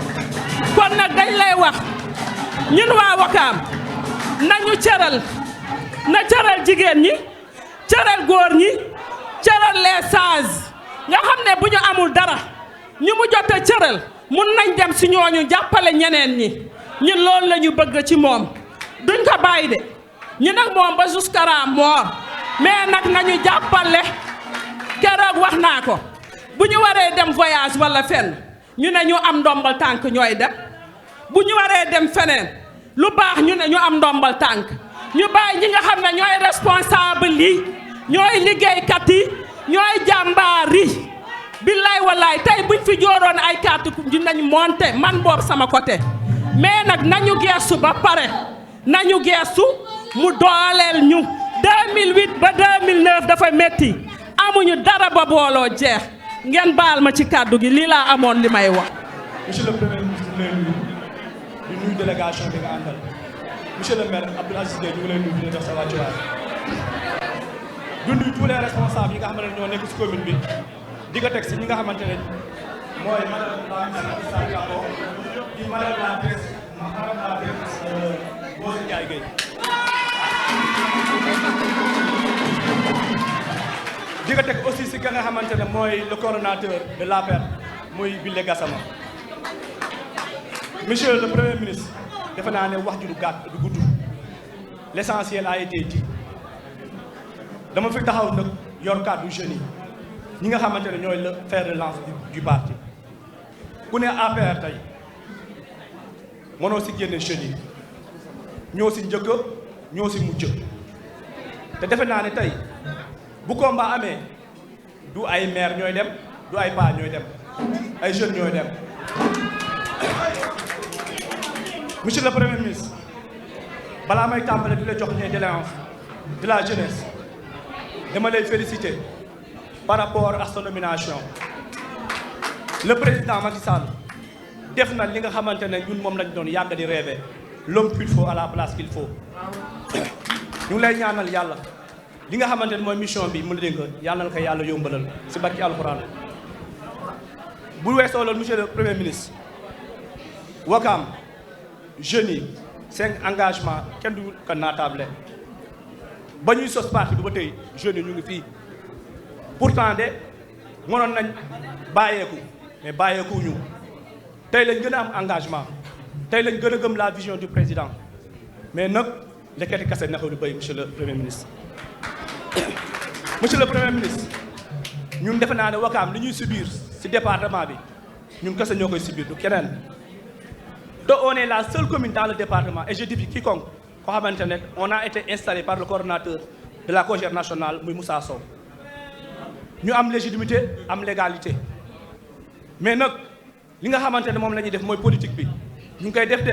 kon nag dañ lay wax ñun waa Wakaam nañu cëral jigéen ñi cëral góor ñi cëral les sages nga xam ne bu ñu amul dara ñu mu jot a cëral mun nañ dem si ñooñu jàppale ñeneen ñi ñun loolu la ñu bëgg ci moom duñ ko bàyyi de ñu nag moom ba jusqu'à la mort mais nag nañu jàppale keroog wax naa ko bu ñu waree dem voyage wala fenn ñu ne ñu am ndombal tànk ñooy dem bu ñu waree dem feneen lu baax ñu ne ñu am ndombal tànk ñu bàyyi ñi nga xam ne ñooy responsable yi ñooy liggéeykat yi ñooy jàmbaar yi billaay wallaay tey buñ fi jooroon ay carte dinañ monter man boobu sama côté mais nag nañu geestu ba pare nañu geestu mu dooleel ñu 2008 ba 2009 dafa metti amuñu dara ba booloo jeex ngeen baal ma ci kàddu gi lii laa amoon li may wax. monsieur le premier ministre ñu ngi lay nuyu di nuyu délégation bi nga àndal monsieur le maire Abdoul Aziz Gueye ñu ngi lay nuyu di la jox sa wàccuwaay di nuyu tous les responsables yi nga xamante ne ñoo nekk ci commune bi di ko teg ci ñi nga xamante ne mooy madame la ministre Sall Gako di madame la directrice Bose Ndiaye Gueye. di ko teg aussi ci ka nga xamante ne mooy le coordonnateur de l'APR muy Bille Gassama monsieur le premier ministre defe naa ne wax ji du gàtt du gudd l'essentiel a été dit dama fi taxaw nag yor kàddu jeunes yi ñi nga xamante ne ñooy le fer de lance du parti ku ne APR tey mënoo ci génne jeunes yi ñoo ci njëkk ñoo ci mujj te defe naa ne tey bu combat amee du ay maire ñooy dem du ay paa ñooy dem ay jeunes ñooy dem. Monsieur le Premier ministre balaa may tàmbale di la jox ñooy doléances de la jeunesse dama lay féliciter par rapport à sa nomination. Le président Macky Sall def na li nga xamante ne ñun moom lañ doon yàgg di rêver l'homme qu'il faut à la place qu'il faut. ñu ngi lay ñaanal yàlla li nga xamante ne mooy mission bi mu la dénk yàlla na ko yàlla yombalal si barki alxuraan. bu weesoo loolu monsieur le Premier ministre Ouakam jeunes yi seen engagement kenn du ko naatable ba ñuy sos parti bi ba tey jeunes yi ñu ngi fii pourtant de mënoon nañ bàyyeeku mais bàyyeekuñu tey lañ gën a am engagement tey lañ gën a gëm la vision du président mais nag lekkati kase naxaw lu béy monsieur le Premier ministre. Monsieur le Premier ministre ñun defe naa ne Ouakam li ñuy subir ci département bi ñun kese ñoo koy subir du keneen. te on est la seule commune dans le département et je dis quiconque koo xamante ne on a été installé par le coordonnateur de la COJER nationale muy Moussa Sow ñu am légitimité am légalité mais nag li nga xamante ne moom la ñuy def mooy politique bi ñu ngi koy def de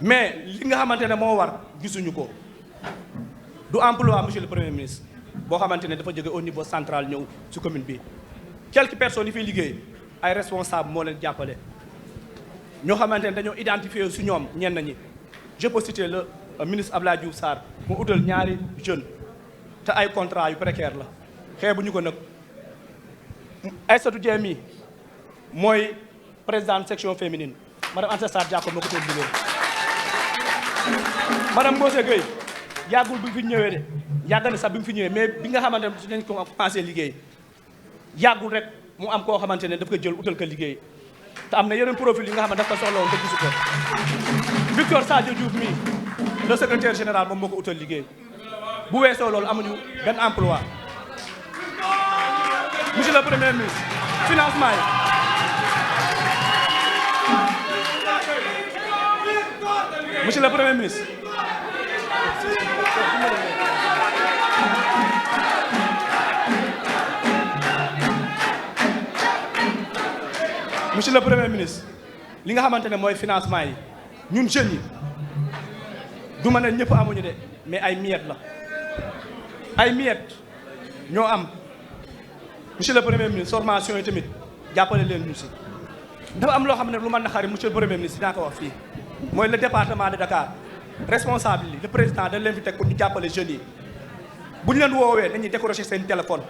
mais li nga xamante ne moo war gisuñu ko du emploi monsieur le Premier ministre boo xamante ne dafa jóge au niveau central ñëw ci commune bi quelques personnes yi fiy liggéey ay responsables moo leen jàppale ñoo xamante ne dañoo identifié su ñoom ñenn ñi je peux citer le ministre Abdoulaye Diouf Sarr mu utal ñaari jeunes te ay contrat yu précaire la xeebuñu ko nag Aïssatou Dieng mi mooy présidente section féminine madame Anta Sarr Diako moo ko toog liggéey madame Mbose Gueye yàggul bi fi ñëwee de yàgg na sax bi mu fi ñëwee mais bi nga xamante ne dañ ko commencé liggéey yàggul rek mu am koo xamante ne daf ko jël utal ko liggéey te am na yeneen profil yi nga xam ne daf ko soxla woon te gisu ko Victor Sadio Diouf mii le secrétaire général moom moo ko utal liggéey bu weesoo loolu amuñu benn emploi. Monsieur le Premier ministre financement yi monsieur le Premier ministre monsieur le Premier ministre li nga xamante ne mooy financement yi ñun jeunes yi du ma ne ñëpp amuñu de mais ay miettes la ay miettes ñoo am monsieur le Premier ministre formation yi tamit jàppale leen ñu si dafa am loo xam ne lu ma naxari monsieur le Premier ministre dinaa ko wax fii mooy le département de Dakar responsable yi le président dañ leen fi teg pour ñu jàppale jeunes yi bu ñu leen woowee dañuy décrocher seen téléphone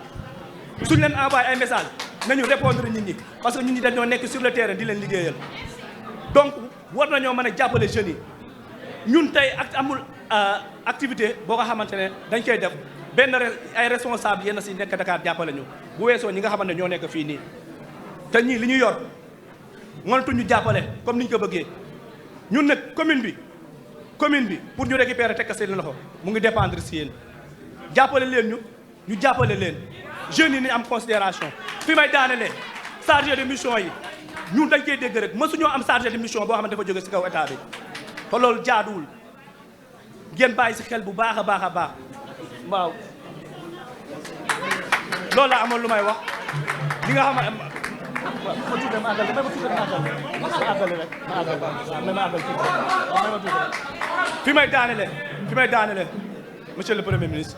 suñ leen envoyé ay message nañu répondre nit ñi parce que nit ñi dañoo nekk sur le terrain di leen liggéeyal donc war nañoo mën a jàppale jeunes yi ñun tey ak amul activité boo nga xamante ne dañ koy def benn ay responsable yenn si nekk Dakar jàppale ñu bu weesoo ñi nga xamante ne ñoo nekk fii nii te ñii li ñu yor mënatuñu jàppale comme ni ñu ko bëggee ñun nag commune bi pour ñu récupérer teg ko seen loxo mu ngi dépendre si yéen jàppale leen ñu jàppale leen jeunes yi ni am considération fi may daanelee chargé de mission yi ñun dañ koy dégg rek mësuñoo am chargé de mission boo xam ne dafa jóge si kaw état bi te loolu jaaduwul ngeen bàyyi si xel bu baax a baax a baax waaw loolu la amoon lu may wax li nga xam ma tuuti ma àggal ma àggal rek ma àggal fi may daanele monsieur le Premier ministre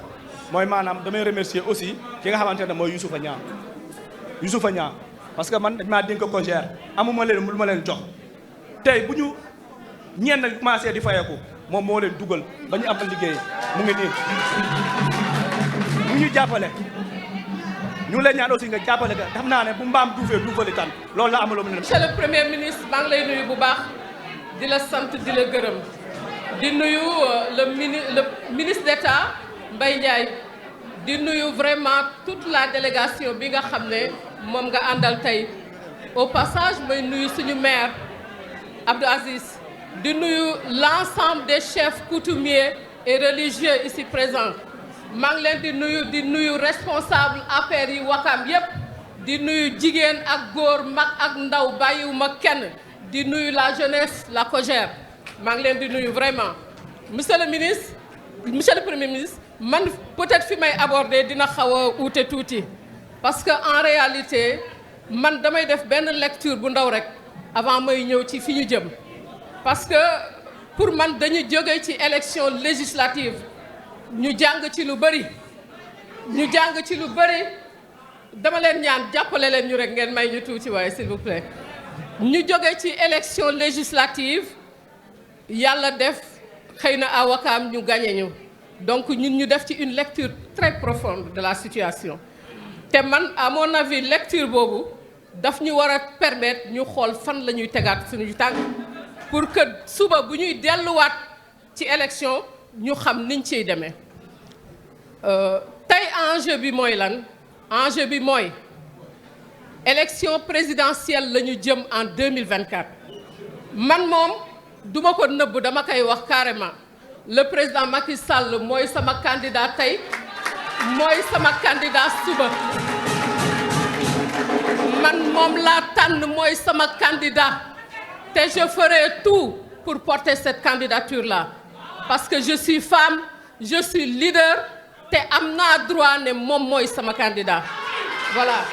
mooy maanaam damay remercier aussi ki nga xamante ne mooy Youssoufa Niang parce que man dañ maa dénk COJER amuma leen lu ma leen jox tey bu ñu ñenn commencé di fayeku moom moo leen dugal ba ñu am liggéey mu ngi nii mu ñu jàppale ñu ngi lay ñaan aussi nga jàppale ka xam naa ne bu mbaam duufee duufali tan loolu la amaloo mu ne. Monsieur le Premier ministre maa ngi lay nuyu bu baax di la sant di la gërëm di nuyu le ministre d'État Mbaye Ndiaye di nuyu vraiment toute la délégation bi nga xam ne moom nga àndal tey au passage may nuyu suñu maire Abdou Aziz di nuyu l'ensemble des chefs coutumiers et religieux ici présents maa ngi leen di nuyu responsable affaires yi Ouakam yépp di nuyu jigéen ak góor mag ak ndaw bàyyiwuma kenn di nuyu la jeunesse la COJER maa ngi leen di nuyu vraiment monsieur le Premier ministre man peut-être fi may aborder dina xaw a uute tuuti parce que en réalité man damay def benn lecture bu ndaw rek avant may ñëw ci fi ñu jëm parce que pour man dañu jóge ci élection législative ñu jàng ci lu bëri dama leen ñaan jàppale leen ñu rek ngeen may ñu tuuti waaye s'il vous plaît ñu jóge ci élection législative yàlla def xëy na à Ouakam ñu gagné ñu donc ñun ñu def ci une lecture très profonde de la situation te man à mon avis lecture boobu daf ñu war a permettre ñu xool fan la ñuy tegaat suñu tànk pour que suba bu ñuy delluwaat ci élection ñu xam niñ ciy demee tey enjeu bi mooy lan enjeu bi mooy élection présidentielle la ñu jëm en 2024 man moom duma ko nëbb dama koy wax carrément le président Macky Sall mooy sama candidat tey mooy sama candidat suba man moom laa tànn mooy sama candidat te je ferai tout pour porter cette candidature là parce que je suis femme je suis leader te am naa droit ne moom mooy sama candidat voilà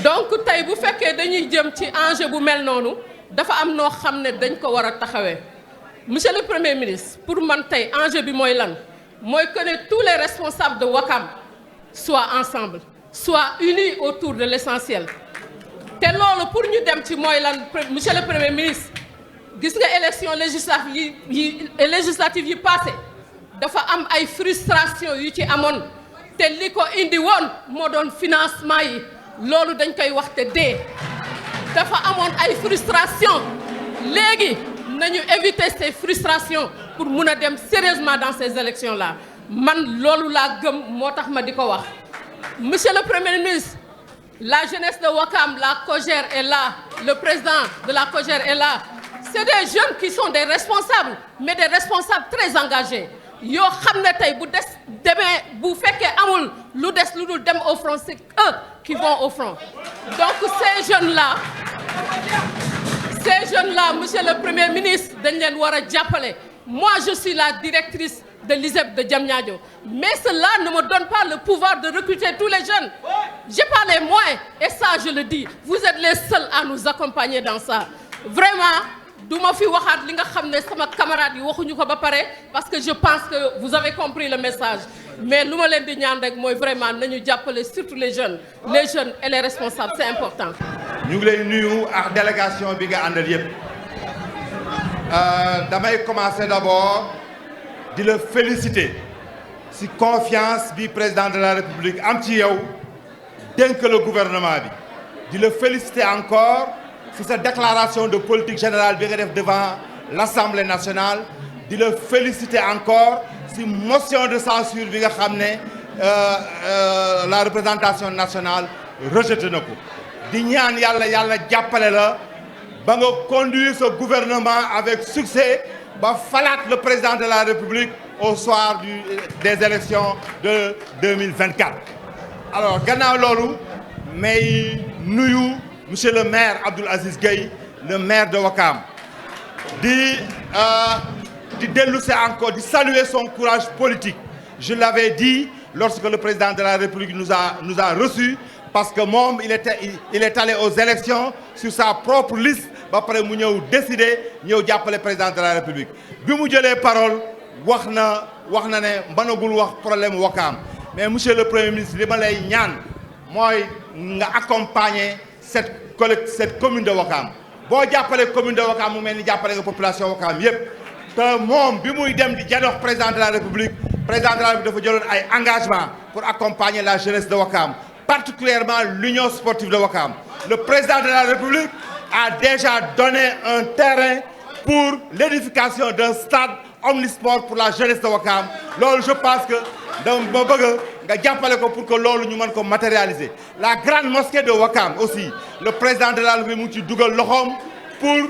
donc tey bu fekkee dañuy jëm ci enjeu bu mel noonu dafa am noo xam ne dañ ko war a taxawee monsieur le premier ministre pour man tey enjeu bi mooy lan mooy que ne tous les responsables de Ouakam soient ensemble soient unis autour de l'essentiel te loolu pour ñu dem ci mooy lan monsieur le premier ministre gis nga élection législative yi passé dafa am ay frustration yu ci amoon te li ko indi woon moo doon financement yi loolu dañ koy wax te dee dafa amoon ay frustration léegi nañu éviter ces frustrations pour mun a dem sérieusement dans ces élections là man loolu laa gëm moo tax ma di ko wax monsieur le premier ministre la jeunesse de Ouakam la COJER est là le président de la COJER est là c'est des jeunes qui sont des responsables mais des responsables très engagés yoo xam ne tey bu demee bu fekkee amul lu des lu dul dem au front c'est eux qui vont au front donc ces jeunes là monsieur le premier ministre dañ leen war a jàppale moi je suis la directrice de l'ISEP de Diamniadio mais cela ne me donne pas le pouvoir de recruter tous les jeunes j'ai pas les moyens et ça je le dis vous êtes les seuls à nous accompagner dans ça vraiment du ma fi waxaat li nga xam ne sama camarades yi waxuñu ko ba pare parce que je pense que vous avez compris le message mais lu ma leen di ñaan rek mooy vraiment nañu jàppale surtout les jeunes et les responsables c'est important. ñu ngi lay nuyu ak délégation bi nga àndal yépp damay commencer d'abord di la féliciter ci confiance bi président de la République am ci yow dénk le gouvernement bi di la féliciter encore. ci sa déclaration de politique générale bi nga def devant l'Assemblée nationale di la féliciter encore ci motion de censure bi nga xam ne la représentation nationale rejeté na ko di ñaan yàlla jàppale la ba nga conduire ce gouvernement avec succès ba falaat le président de la République au soir des élections de 2024 alors gannaaw loolu may nuyu monsieur le maire Abdoul Aziz Gueye le maire de Ouakam di dellu si encore di saluer son courage politique je l'avais dit lorsque le président de la République nous a reçus parce que moom il est allé aux élections sur sa propre liste ba pare mu ñëw décider ñëw jàppale président de la République bi mu jëlee parole wax na ne mënagul wax problème Ouakam mais monsieur le premier ministre li ma lay ñaan mooy nga accompagner cette commune de Ouakam boo jàppale commune de Ouakam mu mel ni jàppale nga population Ouakam yépp te moom bi muy dem di janox président de la République dafa jëloon ay engagement pour accompagner la jeunesse de Ouakam particulièrement l'union sportive de Ouakam le président de la République a déjà donné un terrain pour l'édification d'un stade omnisport pour la jeunesse de Ouakam loolu je pense que dama bëgg nga jàppale ko pour que loolu ñu mën ko matérialiser la grande mosquée de Ouakam aussi le président de la République mu ngi ci dugal loxoom pour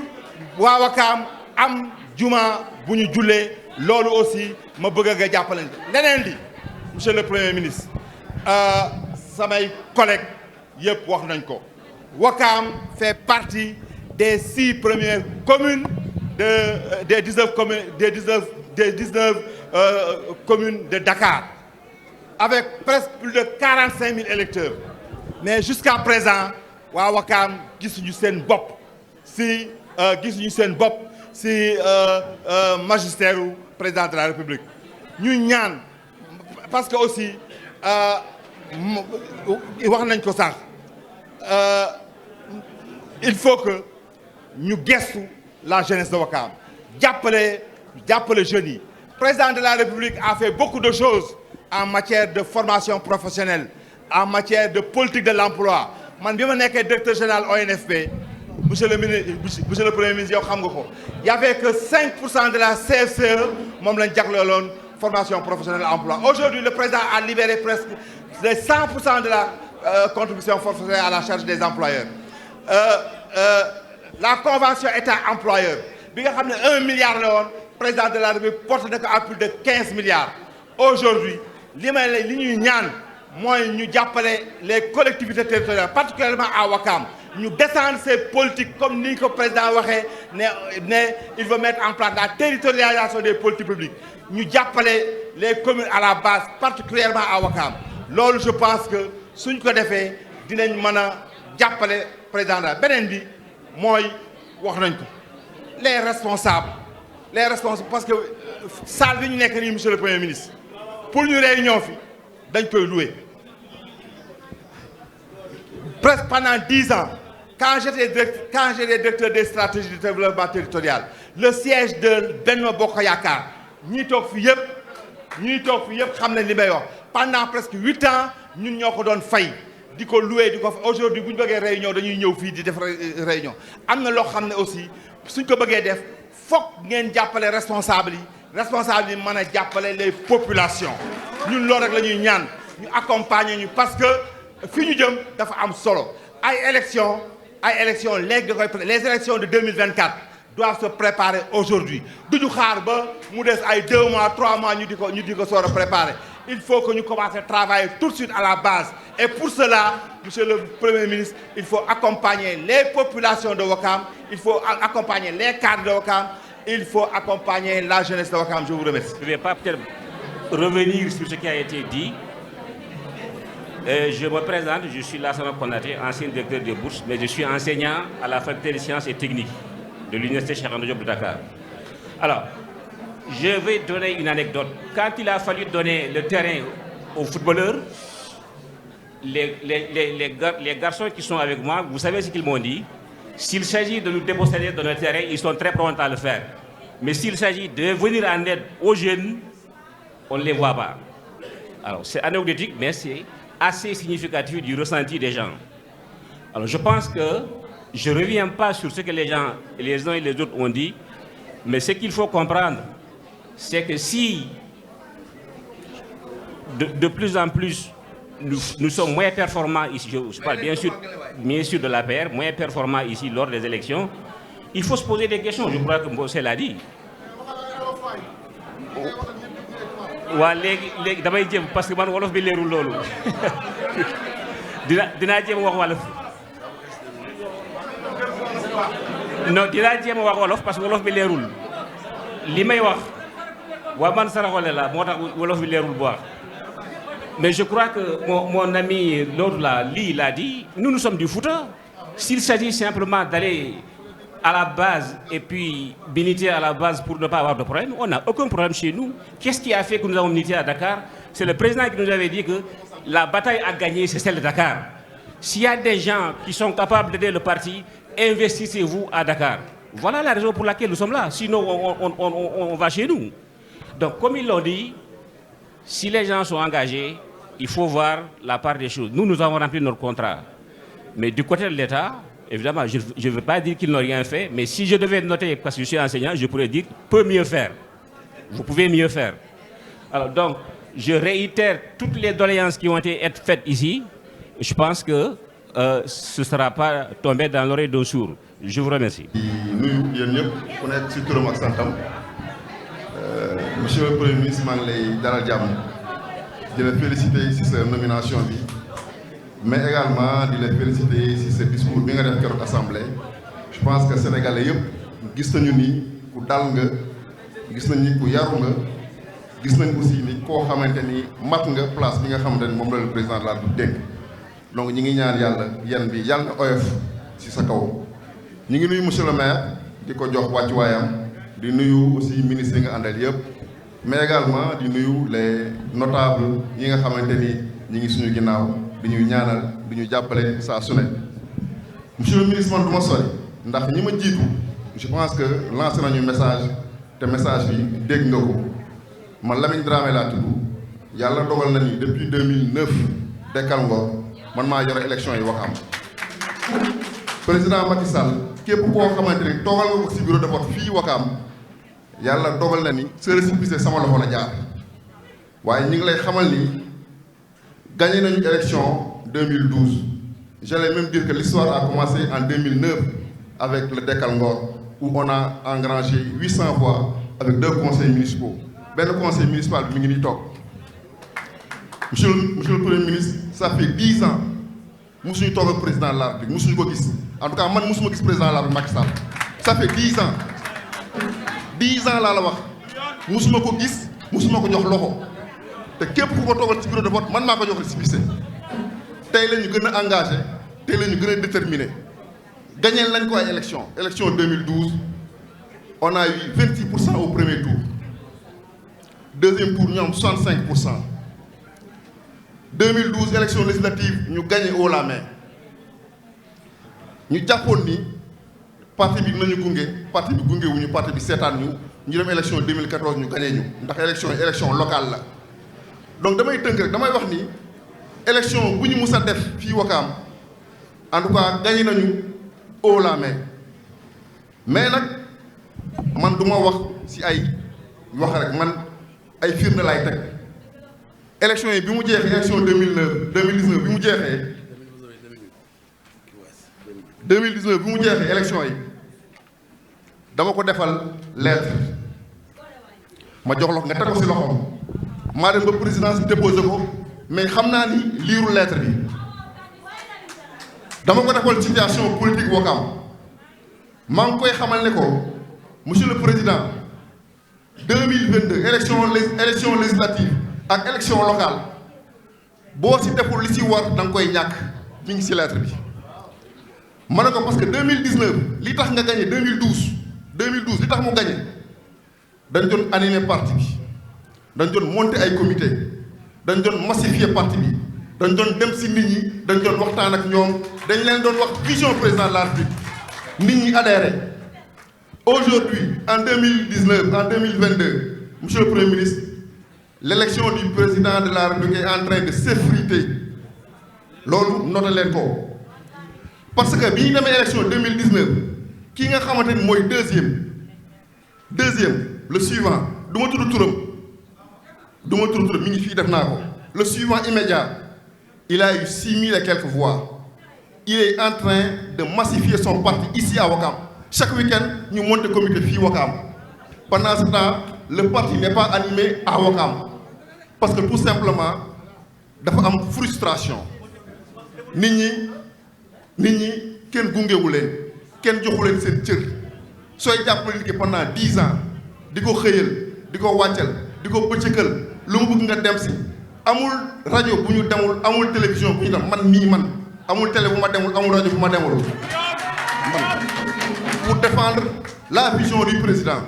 waa Ouakam am juma bu ñu jullee loolu aussi ma bëgg nga jàppale leneen di monsieur le premier ministre samay collègues yëpp wax nañ ko Ouakam fait partie des 6 premières communes des 19 des 19 communes de Dakar, avec presque plus de 45 000 électeurs. Mais jusqu'à présent, waa Wakam gisuñu seen bopp si magistère du président de la République. ñu ñaan parce que aussi wax nañ ko sax il faut que ñu gestu la jeunesse de Wakam jàppale jeunes yi. Président de la République a fait beaucoup de choses en matière de formation professionnelle, en matière de politique de l'emploi. Man bi ma nekkee directeur général ONFP, monsieur le Premier ministre yow xam nga ko, il y avait que 5% de la CFCE moom lañ jagleeloon formation professionnelle emploi. Aujourd'hui, le président a libéré presque les 100% de la contribution professionnelle à la charge des employeurs. La convention État-employeur bi nga xam ne 1 milliard la woon, président de la République porte na ko à plus de 15 milliards. Aujourd'hui, li ñuy ñaan mooy ñu jàppale les collectivités territoriales, particulièrement à Wakam, ñu descendre ces politiques comme ni ko président waxee ne il veut mettre en place la territorialisation des politiques publiques. ñu jàppale les communes à la base, particulièrement à Wakam. Loolu je pense que suñ ko defee dinañ mën a jàppale président la beneen bi mooy wax nañ ko les responsables parce que salle bi ñu nekk nii monsieur le Premier ministre pour ñu réunion fi dañ koy louer presque pendant 10 ans quand j'étais directeur des stratégies de développement territorial, le siège de Benno Bokk Yaakaar ñii toog fi yëpp xam nañ li may wax pendant presque 8 ans ñun ñoo ko doon fay di ko louer di ko aujourd'hui bu ñu bëggee réunion dañuy ñëw fii di def réunion. am na loo xam ne aussi suñ ko bëggee def fokk ngeen jàppale responsable yi mën a jàppale les populations. ñun loolu rek la ñuy ñaan ñu accompagner ñu parce que fi ñu jëm dafa am solo ay élections léegi da koy les élections de 2024 doivent se préparer aujourd'hui duñu xaar ba mu des ay 2 mois 3 mois ñu di ko soor a préparer. Il faut que nous commencions à travailler tout de suite à la base. Et pour cela, monsieur le Premier ministre, il faut accompagner les populations de Wakam, il faut accompagner les cadres de Wakam, il faut accompagner la jeunesse de Wakam. Je vous remercie. Je ne vais pas peut-être revenir sur ce qui a été dit. Je me présente, je suis Lassana Konaté, ancien directeur de bourse, mais je suis enseignant à la faculté des sciences et techniques de l'université Cheikh Anta Diop de Dakar. Alors, je vais donner une anecdote. Quand il a fallu donner le terrain aux footballeurs, les garçons qui sont avec moi, vous savez ce qu'ils m'ont dit? S'il s'agit de nous déposséder de notre terrain, ils sont très prompts à le faire. Mais s'il s'agit de venir en aide aux jeunes, on ne les voit pas. Alors c'est anecdotique, mais c'est assez significatif du ressenti des gens. Alors je pense que je ne reviens pas sur ce que les gens, les uns et les autres ont dit, mais ce qu'il faut comprendre, c'est que si de plus en plus nous sommes moins performants ici, je parle bien sûr de l'APR, moins performants ici lors des élections, il faut se poser des questions. Je crois que Mbossé l'a dit. waa léegi damay jéem parce que man wolof bi leerul loolu dinaa jéem wax wolof non dinaa jéem wax wolof parce que wolof bi leerul li may wax waa man saraxole la moo tax wolof bi leerul bu baax. Mais je crois que mon ami l'autre là, lui, l'a dit, nous sommes du Fouta. S'il s'agit simplement d'aller à la base et puis militer à la base pour ne pas avoir de problème, on n'a aucun problème chez nous. Qu'est-ce qui a fait que nous avons milité à Dakar? C'est le président qui nous avait dit que la bataille à gagner, c'est celle de Dakar. S'il y a des gens qui sont capables d'aider le parti, investissez-vous à Dakar. Voilà la raison pour laquelle nous sommes là. Sinon, on va chez nous. Donc, comme ils l'ont dit, si les gens sont engagés, il faut voir la part des choses. Nous avons rempli notre contrat. Mais du côté de l'État, évidemment, je ne veux pas dire qu'ils n'ont rien fait, mais si je devais noter, parce que je suis enseignant, je pourrais dire, peut mieux faire. Vous pouvez mieux faire. Alors donc, je réitère toutes les doléances qui ont été faites ici. Je pense que ce ne sera pas tombé dans l'oreille d'un sourd. Je vous remercie. Monsieur le Premier ministre, je les féliciter sur cette nomination, mais également de les féliciter sur ce discours bien fait à l'Assemblée. Je pense que les Sénégalais, ils ont vu gis nañ ni ku yaru nga gis nañ aussi ni koo xamante ni mat nga place bi nga xamante ni moom la le président de la République dénk donc ñi ngi ñaan yàlla yan bi yàlla na oyof ci sa kaw. ñi ngi nuyu monsieur le maire di ko jox wàccuwaayam di nuyu aussi ministre yi nga àndal yëpp mais également di nuyu les notables yi nga xamante ni ñi ngi suñu ginnaaw di ñuy ñaanal di ñu jàppale saa su ne. monsieur le ministre man du ma sori ndax ñi ma jiitu je pense que lancé nañu message te message bi dégg nga ko man Lamine Dramé laa tudd yàlla dogal na ni depuis 2009 Dekkal Ngor man maa yore élection yi wax am président Macky Sall képp koo xamante ni toogal nga ko ci bureau de vote fii Wakaam yàlla dogal na ni sa récépissé sama loxo la jaar waaye ñi ngi lay xamal ni gagné nañu élection 2012 j'allais même dire que l'histoire a commencé en 2009 avec le Dekkal Ngor où on a engrangé 800 voix avec 2 conseils municipaux benn conseil municipal bi mi ngi nii toog monsieur le premier ministre ça fait 10 ans musuñu toog ak président de la République musuñu ko gis en tout cas man musuma gis président de la République Macky Sall ça fait 10 ans 10 ans laa la wax musuma ko gis musuma ko jox loxo te képp ku ko toogal ci bureau de vote man maa ko jox récépissé tey la ñu gën a engagé tey la ñu gën a déterminé gagné nañ ko ay élection 2012 on a eu 26% au premier tour deuxième tour ñu am 65%. 2012 élection législative ñu gagné haut la main ñu jàppoon ni parti bi nañu gunge parti bi gunge wuñu parti bi seetaan ñu dem élection 2014 ñu gagné ñu ndax élection locale la donc damay tënk rek damay wax ni élection bu ñu mus a def fii Wakaam en tout cas gagné nañu haut la main mais nag man du ma wax ci ay wax rek man ay firnde laay teg. élection yi bi mu jeexee élection 2019 bi mu jeexee 2019 bi mu jeexee élection yi dama ko defal lettre ma jox la nga teg ko ci loxoom maa dem ba présidence déposé ko mais xam naa ni liiru lettre bi dama ko defal situation politique Wakaam maa ngi koy xamal ne ko monsieur le président 2022 élection législative ak élection locale boo ci deful li ci war da nga koy ñàkk mi ngi ci lettre bi ma ne ko parce que 2019 li tax nga gagné 2012 li tax mu gagné dañ doon animer parti bi dañ doon monter ay comité dañ doon massifier parti bi dañ doon dem ci nit ñi dañ doon waxtaan ak ñoom dañ leen doon wax vision président de la République nit ñi adhéré aujourd'hui en 2019 en 2022 monsieur le premier ministre l'élection du président de la République est en train de s'effriter loolu noté leen ko parce que bi ñu demee élection 2019 kii nga xamante ni mooy deuxième le suivant du ma tudd turam mi ngi fii def naa ko le suivant immédiat il a eu 6000 et quelques voix il est en train de massifier son parti ici à Wakaam chaque week-end ñu monter comité fii Wakaam pendant ce temps le parti n'est pas animé à Wakaam parce que tout simplement dafa am frustration nit ñi kenn gungewu leen kenn joxu leen seen cër sooy jàppale nit ki pendant 10 ans di ko xëyal di ko wàccal di ko bëccëgal lu mu bëgg nga dem si amul rajo bu ñu demul amul télévision bu ñu dem man amul télé bu ma demul amul rajo bu ma demul man pour défendre la vision du président.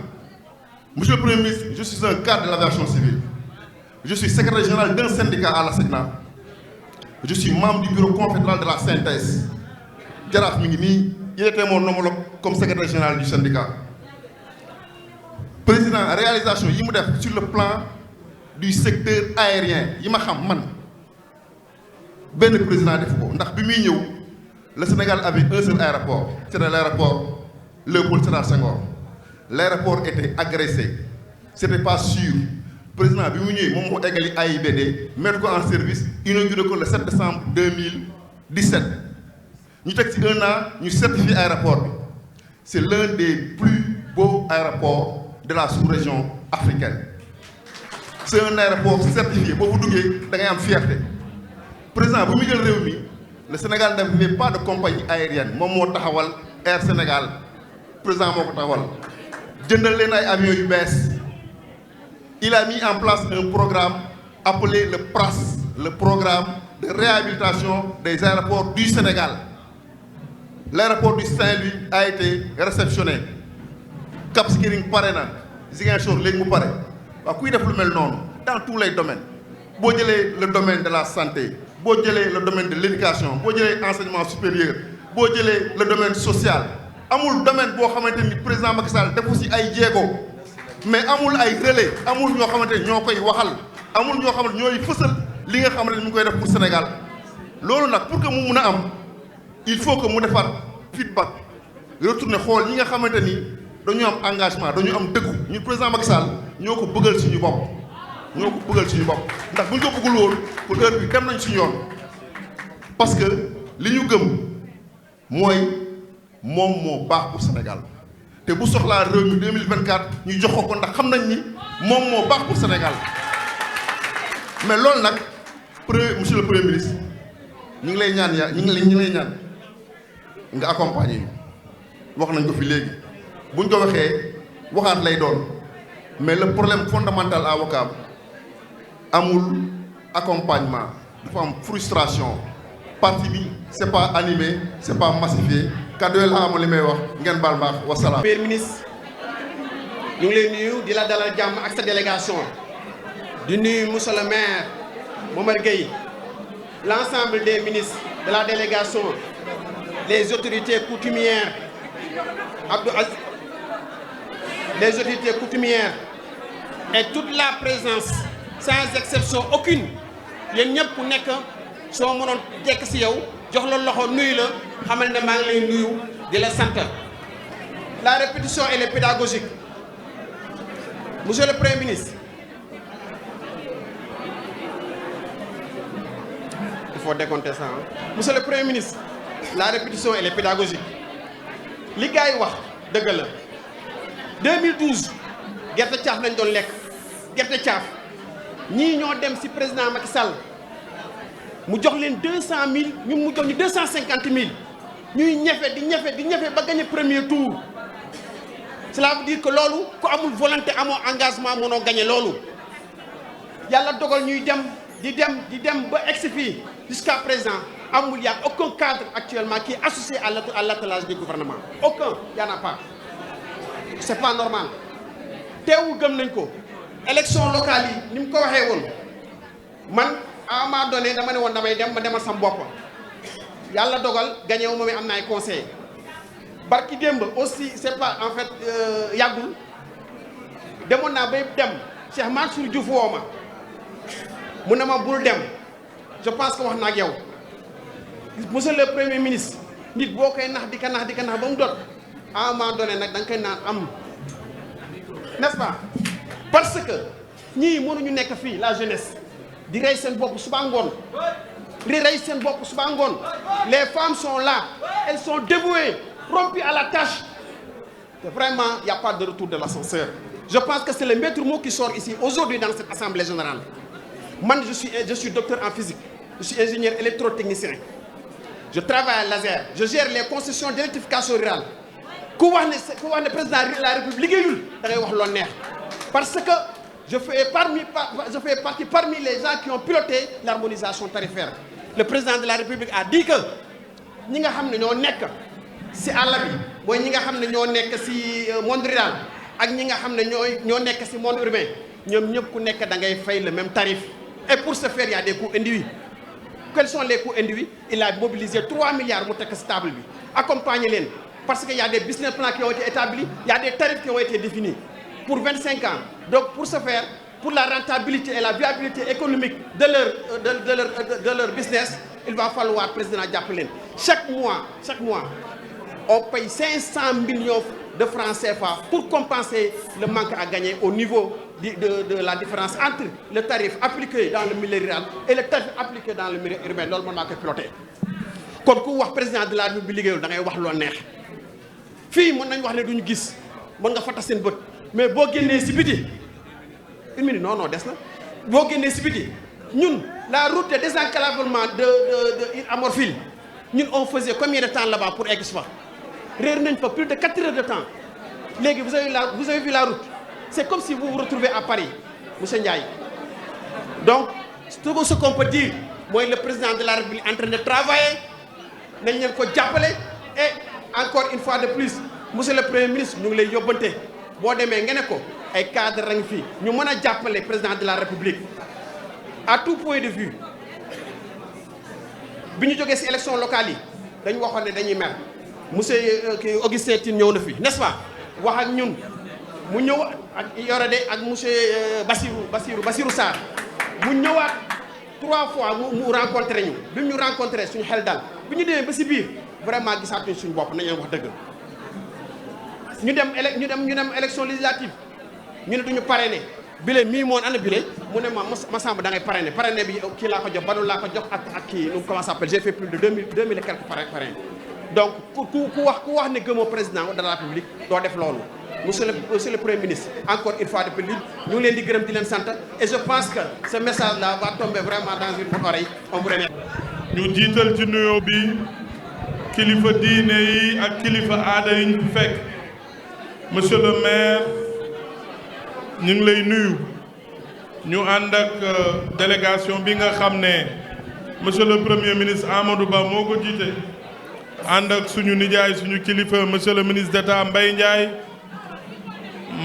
Monsieur le Premier ministre, je suis un cadre de l'aviation civile. Je suis secrétaire général d'un syndicat à la SECNA. Je suis membre du bureau confédéral de la synthèse. Jaraaf mi ngi nii, il était mon homologue comme secrétaire général du syndicat. Président, réalisation yi mu def sur le plan du secteur aérien yi ma xam man benn président def ko ndax bi muy ñëw le Sénégal avait un seul aéroport, c'était l'aéroport Léopold Sédar Senghor. L'aéroport était agressé c'était pas sûr président bi mu ñëwee moom moo eggali AIBD mettre ko en service inauguré ko le 7 décembre 2017 ñu teg ci 1 an ñu certifié aéroport bi c'est l'un des plus beaux aéroports de la sous-région africaine c'est un aéroport certifié boo fa duggee da ngay am fierté président bu muy jël réew mi le Sénégal n'avait pas de compagnie aérienne moom moo taxawal Air Sénégal président moo ko taxawal jëndal leen ay avions yu bees il a mis en place un programme appelé le PRAS, le programme de réhabilitation des aéroports du Sénégal. L'aéroport du Saint-Louis a été réceptionné. Cap Skirring pare na Ziguinchor léegi mu pare waaw kuy def lu mel noonu dans tous les domaines boo jëlee le domaine de la santé boo jëlee le domaine de l'éducation boo jëlee enseignement supérieur boo jëlee le domaine social amul domaine boo xamante ni président Macky Sall defu si ay jéego mais amul ay relais amul ñoo xamante ni ñoo koy waxal amul ñoo xamante ñooy fësal li nga xamante ni mu ngi koy def pour Sénégal loolu nag pour que mu mun a am il faut que mu defar feedback retourner xool ñi nga xamante ni dañu am engagement dañu am dëggu ñun président Macky Sall ñoo ko bëggal suñu bopp ndax bu ñu ko bëggul woon pour heure bi dem nañ suñu yoon parce que li ñu gëm mooy moom moo baax pour Sénégal te bu soxlaa réew mi 2024 ñu jox ko ndax xam nañ ni moom moo baax pour Sénégal mais loolu nag monsieur le premier ministre ñu ngi lay ñaan ñu ngi lay ñaan nga accompagner wax nañ ko fi léegi buñ ko waxee waxaat lay doon mais le problème fondamental à Ouakam amul accompagnement dafa am frustration parti bi c'est pas animé c'est pas massifié kaddu la amoon li may wax ngeen baal baax wasalaam. Premier ministre ñu ngi lay nuyu di la dalal jàmm ak sa délégation di nuyu monsieur le maire Momar Gueye l'ensemble des ministres de la délégation les autorités coutumières Abdou Aziz les autorités coutumières et toute la présence sans exception aucune yéen ñëpp ku nekk soo mënoon jekk ci yow jox la loxo nuyu la xamal ne maa ngi lay nuyu di la sant. La répétition elle est pédagogique. Monsieur le Premier ministre, il faut décompter ça hein? Monsieur le Premier ministre, la répétition elle est pédagogique. Li gars yi wax dëgg la 2012 gerte caaf lañ doon lekk gerte caaf ñii ñoo dem ci président Macky Sall mu jox leen 200 000 ñun mu jox ñu 250 000 ñuy ñefe di ñefe ba gagné premier tour. Cela veut dire que loolu ku amul volonté amoo engagement mënoo gagné loolu yàlla dogal ñuy dem di dem ba egsi fii jusqu'à présent amul y a aucun cadre actuellement qui est associé à l'attelage du gouvernement aucun y en a pas c'est pas normal teewul gëm nañ ko élection locale yi ni mu ko waxee woon man à un moment donné dama ne woon damay dem ma demal sam bopp yàlla dogal gagné wu ma mi am na ay conseil barki démb aussi c'est pas en fait yàggul demoon naa bay dem Cheikh Mansour Diouf woo ma mu ne ma bul dem je pense que wax na ak yow monsieur le premier ministre nit boo koy nax di ka nax ba mu dot à un moment donné nag da nga koy naan am n'est-ce pas parce que ñii mënuñu nekk fii la jeunesse di rey seen bopp suba ngoon les femmes sont là elles sont dévouées rompues à la tâche vraiment il n'y a pas de retour de l'ascenseur. Je pense que c'est le maître mot qui sort ici aujourd'hui dans cette assemblée générale. Moi je suis docteur en physique, je suis ingénieur électrotechnicien, je travaille à laser, je gère les concessions d'électrification rurale. Ku wax ne président de la République liggéeyul da ngay wax loo neex parce que je fais partie parmi les gens qui ont piloté l'harmonisation tarifaire. Le président de la République a dit que ñi nga xam ne ñoo nekk ci àll bi mooy ñi nga xam ne ñoo nekk ci monde rural ak ñi nga xam ne ñoo nekk ci monde urbain ñoom ñëpp ku nekk da ngay fay le même tarif. Et pour ce faire il y a des coûts induits. Quels sont les coûts induits? Il a mobilisé 3 milliards mu tekk ci table bi accompagner leen parce que y a des business plans qui ont été établis, il y a des tarifs qui ont été définis pour 25 ans. Donc pour ce faire, pour la rentabilité et la viabilité économique de leur business, il va falloir président jàpp leen chaque mois on paye 500 millions de francs CFA pour compenser le manque à gagner au niveau de la différence entre le tarif appliqué dans le milieu rural et le tarif appliqué dans le milieu urbain. Loolu mën naa koy piloté kon ku wax président de la République liggéeyul da ngay wax loo neex fii mën nañ wax ne duñu gis mën nga fàttali seen bët mais boo génnee si biti une minute non des na boo génnee si biti ñun la route de désenclavement de Île à Morphil ñun on faisait combien de temps là-bas pour egg si fa réer nañ fa plus de 4 heures de temps léegi vous avez vu la route c'est comme si vous vous retrouvez à Paris monsieur Ndiaye. Donc tout ce qu'on peut dire mooy le président de la République en train de travailler nañ leen ko jàppale et encore une fois de plus monsieur le premier ministre ñu ngi lay yóbbante boo demee nga ne ko ay cadre rang fii ñu mën a jàppale président de la République à tout point de vue. bi ñu jógee ci élection locale yi dañu waxoon ne dañuy mer monsieur Augustin Tine ñëw na fi n'est-ce pas wax ak ñun mu ñëw ak Yorode ak monsieur Bassirou Sarr mu ñëwaat 3 fois mu rencontré ñu bi ñu rencontré suñu xel dal bi ñu demee ba ci biir vraiment gisaatuñ suñu bopp nañu wax dëgg ñu dem élection législative ñu ne duñu parrainé bile mii moon ana bile mu ne ma Samba da ngay parrainé bi kii laa ko jox Badou laa ko jox ak kii nu comment ça s'appelle j'ai fait plus de 2000 et quelques parrain donc ku wax ne gëmoo président de la République doo def loolu monsieur le premier ministre encore une fois de plus ñu ngi leen di gërëm di leen sant et je pense que ce message là va tomber vraiment dans une bonne oreille on vous remercie. ñu jiital ci nuyoo bi kilifa diine yi ak kilifa aada yi ñu fekk monsieur le maire ñu ngi lay nuyu ñu ànd ak délégation bi nga xam ne monsieur le premier ministre Amadou Ba moo ko jiite ànd ak suñu nijaay suñu kilifa monsieur le ministre d'État Mbaye Ndiaye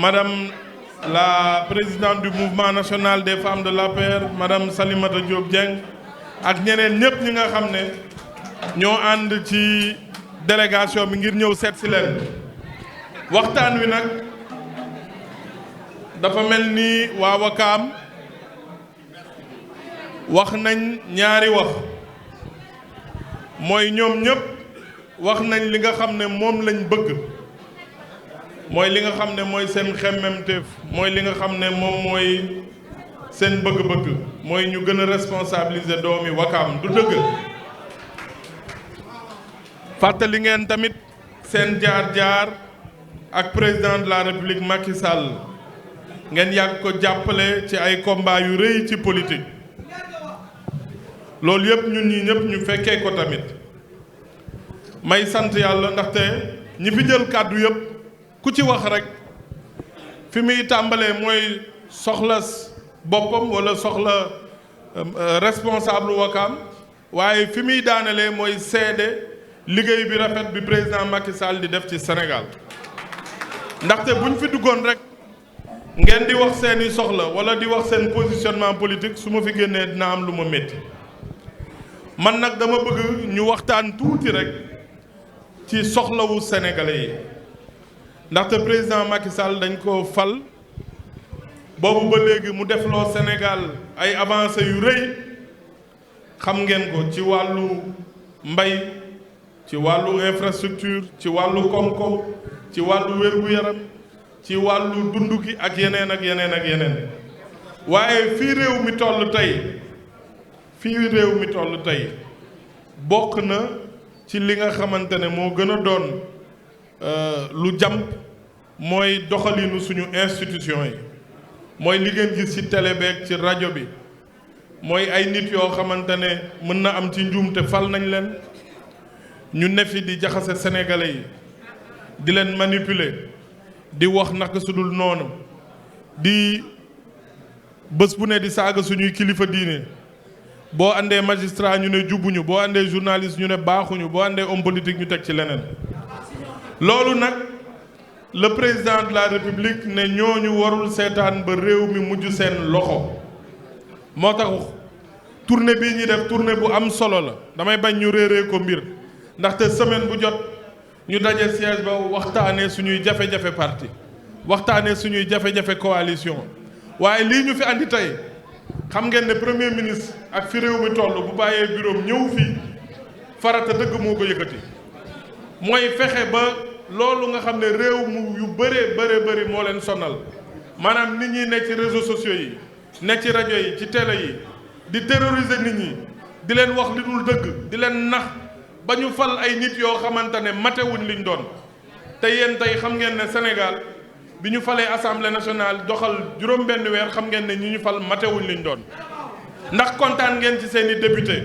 madame la présidente du mouvement national des femmes de l'APR madame Salimata Diop Dieng ak ñeneen ñëpp ñi nga xam ne ñoo ànd ci délégation bi ngir ñëw seet si leen waxtaan wi nag dafa mel ni waa Wakaam wax nañ ñaari wax mooy ñoom ñëpp wax nañ li nga xam ne moom lañ bëgg mooy li nga xam ne mooy seen xemmemteef mooy li nga xam ne moom mooy seen bëgg-bëgg mooy ñu gën a responsabiliser doomi Wakaam du dëgg fàttali ngeen tamit seen jaar-jaar ak président de la République Macky Sall ngeen yàgg ko jàppale ci ay combat yu rëy ci politique loolu yëpp ñun ñi ñëpp ñu fekkee ko tamit may sant yàlla ndaxte ñi fi jël kàddu yëpp ku ci wax rek fi muy tàmbalee mooy soxla boppam walla soxla responsable Wakaam waaye fi muy daanelee mooy seede liggéey bi rafet bi président Macky Sall di def ci Sénégal ndaxte buñ fi duggoon rek ngeen di wax seeni soxla walla di wax seen positionnement politique su ma fi génnee dina am lu ma métti man nag dama bëgg ñu waxtaan tuuti rek ci soxlawu sénégalais yi ndaxte président Macky Sall dañ ko fal boobu ba léegi mu defloo Sénégal ay avancées yu rëy xam ngeen ko ci wàllu mbay ci wàllu infrastructure ci wàllu koom-koom ci wàllu wér-gu-yaram ci wàllu dund gi ak yeneen ak yeneen ak yeneen waaye fii réew mi toll tey bokk na ci li nga xamante ne moo gën a doon lu jàmp mooy doxalinu suñu institution yi mooy li ngeen gis ci télé beeg ci rajo bi mooy ay nit yoo xamante ne mën na am ci njuumte fal nañ leen ñu ne fi di jaxase sénégalais yi di leen manipuler di wax naka sudul noonu di bés bu ne di saaga suñuy kilifa diine boo àndee magistrat ñu ne jubbuñu boo àndee journaliste ñu ne baaxuñu boo àndee homme politique ñu teg ci leneen loolu nag le président de la république ne ñooñu warul seetaan ba réew mi mujj seen loxo moo tax tournée bii ñuy def tournée bu am solo la damay bañ ñu réeree ko mbir ndaxte semaine bu jot ñu daje siège ba waxtaanee suñuy jafe-jafe parti waxtaanee suñuy jafe-jafe coalition waaye lii ñu fi andi tey xam ngeen ne premier ministre ak fi réew mi toll bu bàyyee bureau ñëw fii farata dëgg moo ko yëkkati mooy fexe ba loolu nga xam ne réew mu yu bëri moo leen sonal maanaam nit ñi nekk ci réseaux sociaux yi nekk ci rajo yi ci télé yi di terroriser nit ñi di leen wax li dul dëgg di leen nax ba ñu fal ay nit yoo xamante ne matewuñ liñ doon te yéen tey xam ngeen ne Sénégal bi ñu falee assemblée nationale doxal juróom-benn weer xam ngeen ne ñi ñu fal matewuñ liñ doon ndax kontaan ngeen ci seeni député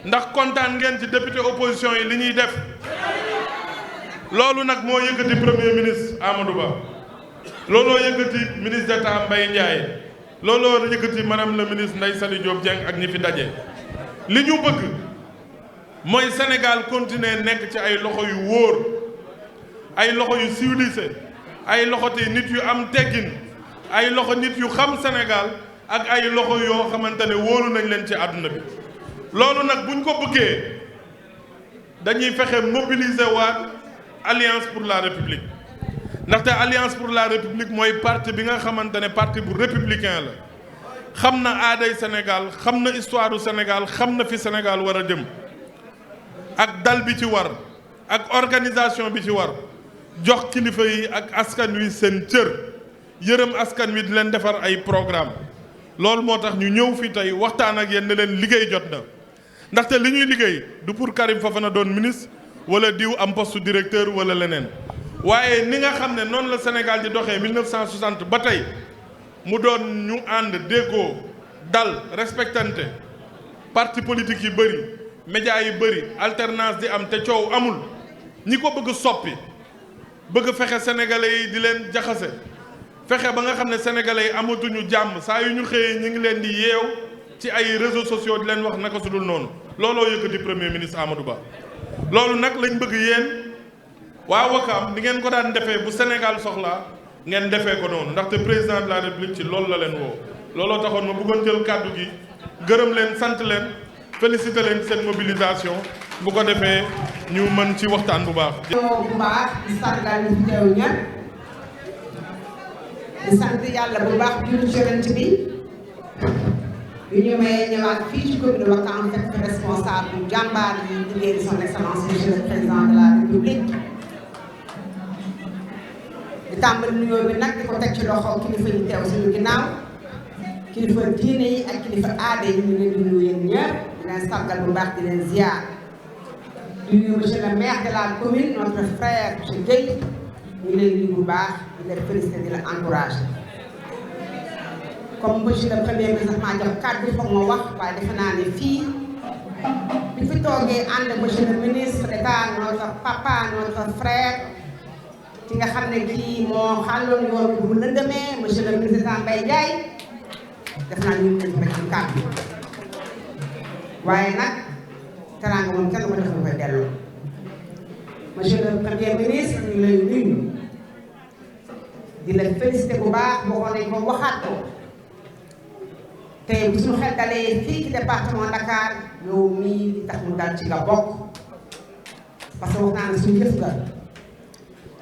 ndax kontaan ngeen ci député opposition yi li ñuy def loolu nag moo yëkkati premier ministre Amadou Ba looloo yëkkati ministre d'État Mbaye Ndiaye looloo yëkkati madame le ministre Ndeye Saly Diop Dieng ak ñi fi daje. li ñu bëgg mooy Sénégal continuer nekk ci ay loxo yu wóor ay loxo yu civilisé ay loxo te nit yu am teggin ay loxo nit yu xam Sénégal ak ay loxo yoo xamante ne wóolu nañ leen ci àdduna bi. loolu nag buñ ko bëggee dañuy fexe mobiliser waat Alliance pour la République ndaxte Alliance pour la République mooy parti bi nga xamante ne parti bu républicain la xam na aaday Sénégal xam na histoire du Sénégal xam na fi Sénégal war a jëm ak dal bi ci war ak organisation bi ci war jox kilifa yi ak askan wi seen cër yërëm askan wi di leen defar ay programme loolu moo tax ñu ñëw fi tey waxtaan ak yéen ne leen liggéey jot na ndaxte li ñuy liggéey du pour Karim Fofana doon ministre wala diw am poste directeur wala leneen waaye ni nga xam ne noonu la Sénégal di doxee 1960 ba tey mu doon ñu ànd déggoo dal respectante parti politique yi bëri médias yi bëri alternance di am te coow amul ñi ko bëgg soppi bëgg fexe sénégalais yi di leen jaxase fexe ba nga xam ne sénégalais yi amatuñu jàmm saa yu ñu xëyee ñu ngi leen di yeew ci ay réseaux sociaux di leen wax naka su dul noonu looloo yëkkati premier ministre Amadou Ba loolu nag lañ bëgg yéen waa Wakaam ni ngeen ko daan defee bu Sénégal soxlaa ngeen defee ko noonu ndaxte président de la République ci loolu la leen woo looloo taxoon ma bëggoon jël kàddu gi gërëm leen sant leen féliciter leen seen mobilisation bu ko defee ñu mën ci waxtaan bu baax. bu baax di sargal ñu fi teew ñëpp di sant yàlla bu baax di ñu jërënt bi ñu may ñëwaat fii ci commune de Ouakam fekk responsable bu jàmbaar yi liggéey son excellence monsieur le président de la République di tàmbali nuyoo bi nag di ko teg ci loxo kilifa yi teew suñu ginnaaw kilifa diine yi ak kilifa aada yi ñu leen di nuyu yéen ñëpp di leen sargal bu baax di leen ziar di nuyu monsieur le maire de la commune notre frère monsieur Guèye ñu leen di bu baax di leen féliciter di la encourager comme monsieur le premier ministre maa jox kàddu foog ma wax waaye defe naa ne fii bi fi toogee ànd monsieur le ministre d'État notre papa notre frère ki nga xam ne kii moo xàlloon yoon bu lëndëmee monsieur le ministre d'État Mbaye Ndiaye def naa ñu nañ rek ci kàddu waaye nag teraanga moom kenn ko def ñu koy delloo monsieur le premier ministre ñu lay nuyu di la féliciter bu baax boo nañ ko waxaat ko tey bu suñu xel dalee fii ci département Dakar yow mii di tax mu dal ci nga bokk parce que wax naa ne suñu jëf nga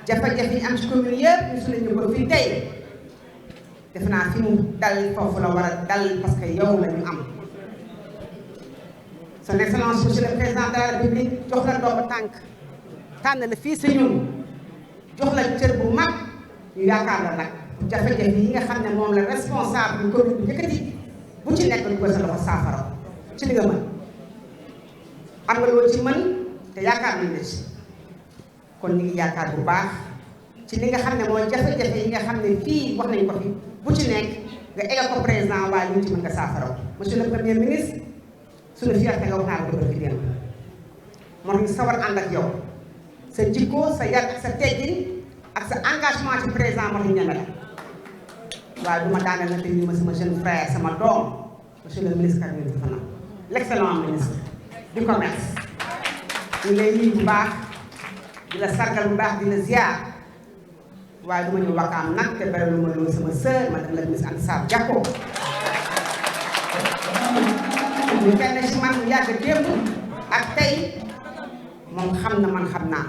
jafe-jafe yi am ci commune yëpp ñu su lañu ko fii tey def naa fi mu dal foofu la war a dal parce que yow la ñu am son excellence monsieur le président de la république jox la ndomb tànk tànn la fii si ñun jox la cër bu mag ñu yaakaar la nag jafe-jafe yi nga xam ne moom la responsable bu commune bi yëkkati bu ci nekk ñu koy sa loxo saafara ci li nga mën am nga loolu ci mën te yaakaar nañ la ci kon ñu ngi yaakaar bu baax ci li nga xam ne mooy jafe-jafe yi nga xam ne fii wax nañ ko fi bu ci nekk nga eggal ko président waaye ñu ci mën nga saafara monsieur le premier ministre suñu fierté nga wax naa la ko bëgg démb moo tax ñu sawar ànd ak yow sa jikko sa yar ak sa teggin ak sa engagement ci président moo tax ñu ñeme la waaye du ma daaneel na te ñu ma sama jeune frère sama doom monsieur le ministre Karim Fofana l'excellent ministre du commerce ñu lay nuyu bu baax di la sargal bu baax di la ziar waaye du ma ñëw Wakaam nag te bari lu ma loolu sama sœur madame la ministre Anta Sarr Diacko ñu kenn ci man mu yàgg démb ak tey moom xam na man xam naa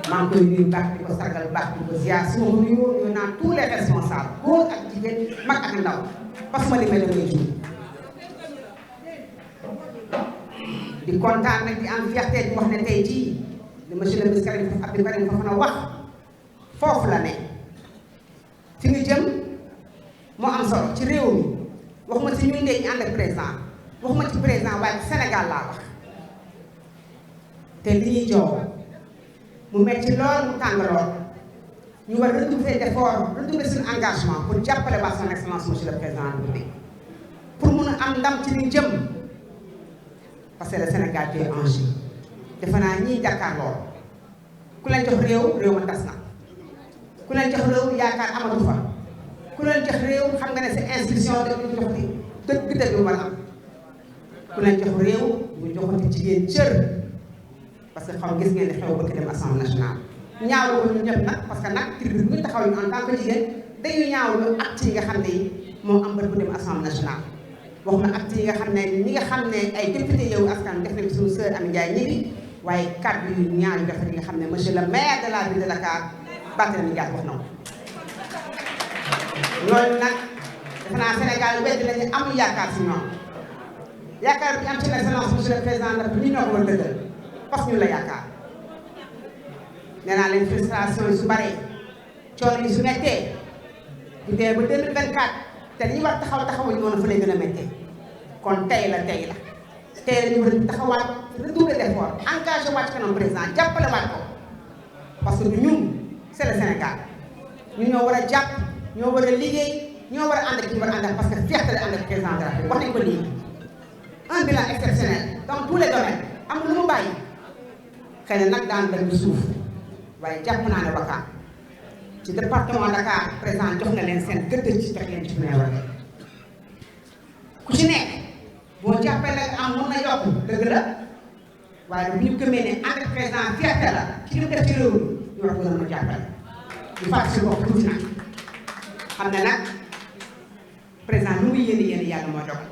maa ngi koy nuyu baax di ko sargal baax di ko ziar su ma ko nuyoo nuyu naa tous les responsables góor ak jigéen mag ak ndaw parce que ma limee damay jur di kontaan nag di am fierté di wax ne tey jii li monsieur le ministre Abdou Karim Fofana wax foofu la ne fi nga jëm moo am solo ci réew mi waxuma ci ñun de ñu ànd ak président waxuma ci président waaye Sénégal laa wax te li ñuy joow mu metti lool mu tàng lool ñu war redoubler d'effort redoubler suñu engagement pour jàppale waa son excellence monsieur le président de la République pour mun a am ndam ci li jëm parce que le Sénégal est en jeu defe naa ñiy jàkkaarloo ku leen jox réew réew ma tas na ku leen jox réew yaakaar amatu fa ku leen jox réew xam nga ne sa institution dañu jox di dëgg yu war a am ku leen jox réew ñu joxati jigéen cër parce que xam gis ngeen ne xew bëgg dem assemblée nationale ñaawlu ko ñu ñëpp nag parce que nag tribune bu ñu taxaw ñu en tant que jigéen dañu ñaawlu acte yi nga xam ne moo am bët bu dem assemblée nationale wax na acte yi nga xam ne ñi nga xam ne ay député yow askan def nañ suñu sœur Amy Ndiaye ñibbi waaye kàddu yu ñaar yu rafet yi nga xam ne monsieur le maire de la ville de Dakar Barthélémy Dias wax na ko loolu nag defe naa Sénégal wedd nañu amul yaakaar si ñoom yaakaar bi am ci excellence monsieur le président ndax ñu ñoo ko war dëggal parce que ñu la yaakaar nee naa leen frustration yi su baree coono yi su mettee bu dee ba 2024 te li ñu war taxawuñu noonu fa lay gën a méttee kon tey la tey la ñu war a taxawaat redoubler d'effort engagé waat kanam président jàppale waat ko parce que ñun c'est le Sénégal ñun ñoo war a jàpp ñoo war a liggéey ñoo war a ànd ak ñu war a ànd ak parce que fierté la ànd ak président de la République wax nañ ko nii un bilan exceptionnel dans tous les domaines amul lu mu bàyyi xëy na nag daan dem suuf waaye jàpp naa ne Ouakam ci département Dakar président jox na leen seen gëdd ci jox leen ci may war ku ci nekk boo jàppee nag am mun na yokk dëgg la waaye bu ñu gëmee ne ànd ak président fierté la ci li mu def ci réew mi ñu war a gën a mën a jàppale ñu fàttali si bopp tuuti nag xam ne nag président lu muy yéene yàlla moo dogal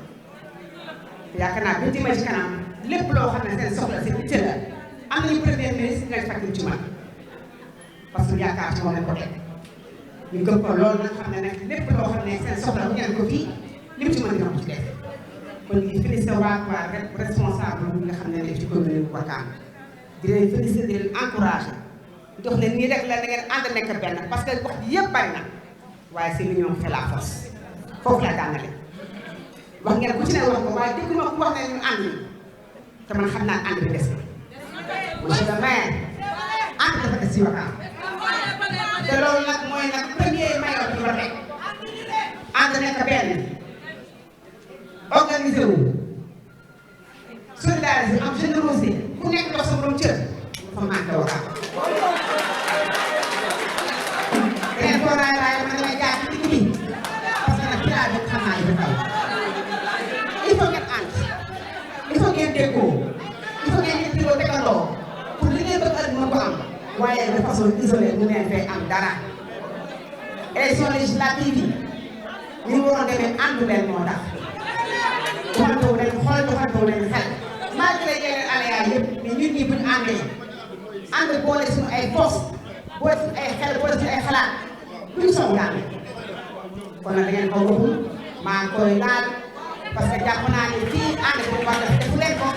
yaakaar naa bi ñu ci kanam lépp loo xam ne seen soxla seen itte la am nañu premier ministre dinañ fàttali ci man parce que yaakaar ci moom lañ ko teg ñu gëm ko loolu nag xam ne nag lépp loo xam ne seen soxla bu ngeen ko fii li mu ci mën dina ko ci def kon ñu félicité waa responsable bi nga xam ne ne ci commune bu Ouakam di leen félicité di leen encouragé jox leen nii rek la da ngeen ànd nekk benn parce que wax ji yëpp bari na waaye c'est l'union fait la force foofu la daanale wax ngeen ku ci ne wax ko waaye dégg ma ku wax ne ñu ànd ni te man xam naa ànd bi des na monsieur le maire ànd dafa des ci Ouakam te loolu nag mooy nag premier maillot bi war a nekk ànd nekk benn organisé wu solidarité am générosité ku nekk jox sa borom cër dafa manqué Ouakam beneen boo raay raay man damay jaar ci digg bi parce que nag ci laa dëkk xam naa yi dafa il faut ngeen ànd il faut ngeen déggoo il faut ngeen yëkkatoo tegandoo pour li ngeen bëgg ëllëg mën ko am waaye de façon isolée mu ngeen fay am dara élection législative yi ñu waroon demee ànd leen moo tax joxantoo leen xool joxantoo leen xel malgré yeneen aléas yëpp mais ñun ñii bu ñu ànd boole suñu ay force boole suñu ay xel boole suñu ay xalaat duñu soog daal kon nag da ngeen ko waxul maa ngi koy laal parce que jàpp naa ne fii ànd bi war na defu leen ko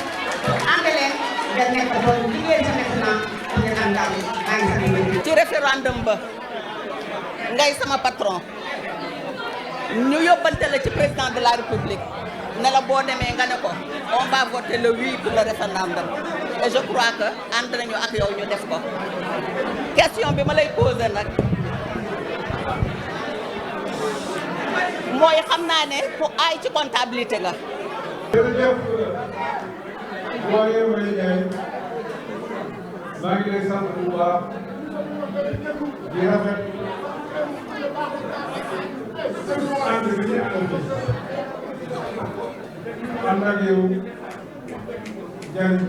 ànd leen ngeen nekk doon liggéey sa maintenant pour ngeen am daal maa ngi sant ci référendum ba ngay sama patron ñu yóbbante la ci président de la république ne la boo demee nga ne ko on va voter le oui pour le référendum et je crois que ànd nañu ak yow ñu def ko question bi ma lay poser nag mooy xam naa ne ku aay ci comptabilité nga. jërëjëf Ngoye Ndiaye maa ngi lay sant bu baax di rafet ànd bi ñu ànd ak yow jàng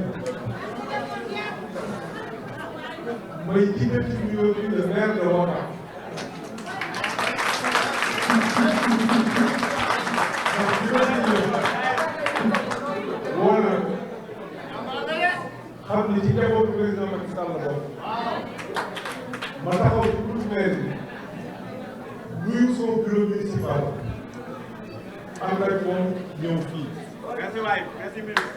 mooy jiite ci nuyoo bi le maire de Ouakam wala xam ni ci njabootu président Macky Sall la bokk ma taxaw ci groupe maire bi nuyu son bureau municipal ànd ak moom ñëw fii. Merci waay, merci ministre.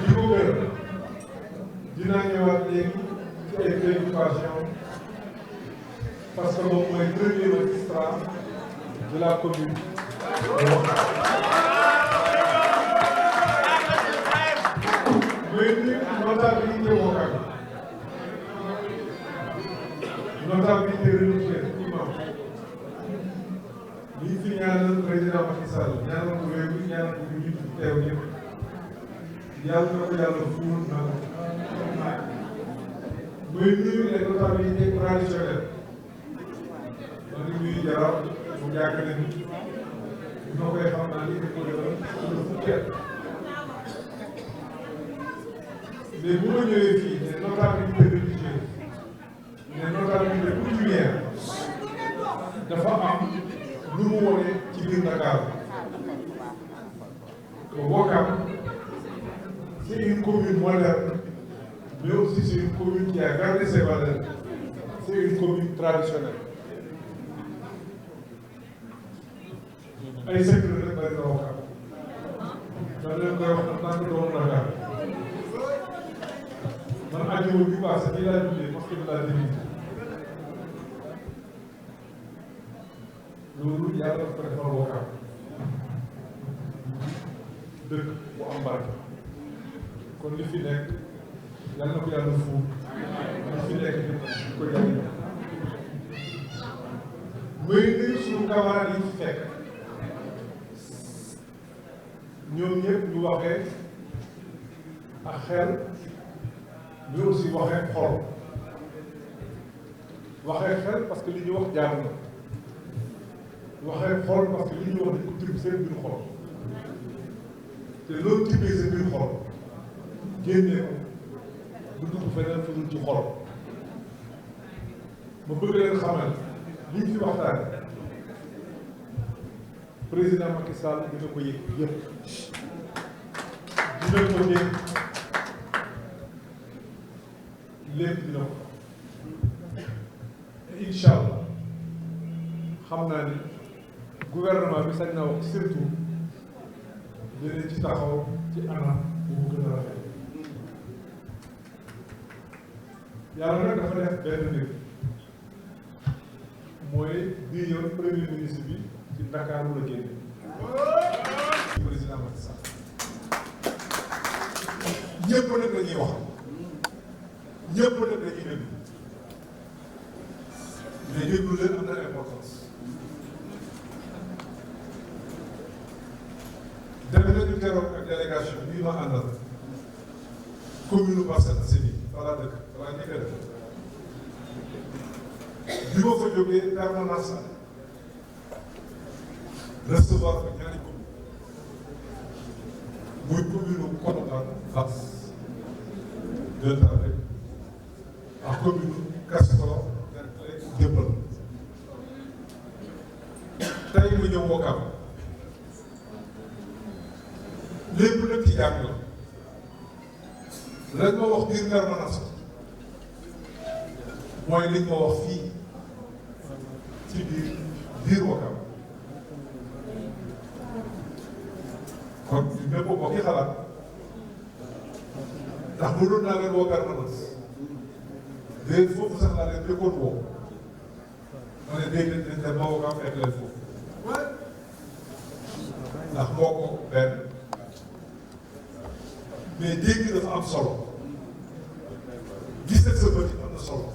di ko gërëm dinaa ñëwaat léegi ci ay préoccupations parce que moom mooy premier magistrat de la commune de Ouakam. muy notabilité Ouakam notabilité religieuse imam li fi ñaanal président Macky Sall ñaanal ko réew mi ñaanal ko ñu fi teew ñëpp yàlla na ko yàlla fuul na muy nuyu les notabilités traditionnelles ma ngi nuyu Jaraaf mu jàkk ne ñoo koy xam naa ni ko defal fukki at mais bu ma ñëwee fii les notabilités religieuses les notabilités coutumières dafa am lu mu wone ci biir Dakar Ouakam c'est une commune moderne mais aussi c'est une commune qui a gardé ses valeurs c'est une commune traditionnelle ay secret rek bari na Ouakam da leen koy wax na tant que doomu Dakar man àjjuma bi passé nii laa jullee parce que de la divinité loolu yàlla dafa ko defal Ouakam dëkk bu am barke kon li fi nekk yàlla na ko yàlla fuur li fi nekk di ko jëriñ muy nuyu suñu camarades yi fi fekk ñoom ñëpp ñu waxee ak xel mais aussi waxee xol waxee xel parce que li ñu wax jaar na waxee xol parce que li ñu wax dañ ko tibb seen biir xol te loolu tibbee seen biir xol génnee ko du dugg feneen fu dul ci xol ma bëgg leen xamal li ñu fi waxtaane président Macky Sall dina ko yëg yëpp dina ko yëg lépp dina ko incha allah xam naa ni gouvernement bi sañ na wax surtout dinañ ci taxaw ci anam bu mu gën a rafet yàlla nag dafa def benn mbir mooy bii yoon premier ministre bi ci Ndakaaru la génne président Macky Sall ñëpp nag la ñuy wax ñëpp nag la ñuy déglu mais déglu leen am na importance demee nañu keroog ak délégation bii ma àndal commune Parcelles Assainies wala dëkk wala ñi ko def bi ma fa jógee permanence recevoir fa ñaari commune muy commune Colobane Fass Gueule Tapée ak commune Castor Derklé Dieuppeul tey mu ñëw Ouakam lépp nag ci jàng la lañ ma wax biir permanence mooy liñ ma wax fii ci biir Ouakam kon ñu ne ko bokki xalaat ndax mënoon naa leen woo permanence léegi foofu sax laa leen dëkkoon woo ma ne dégg nañ dem ma Ouakam fekk leen foofu ndax moo ko benn mais dégg dafa am solo gis nag sa bët am na solo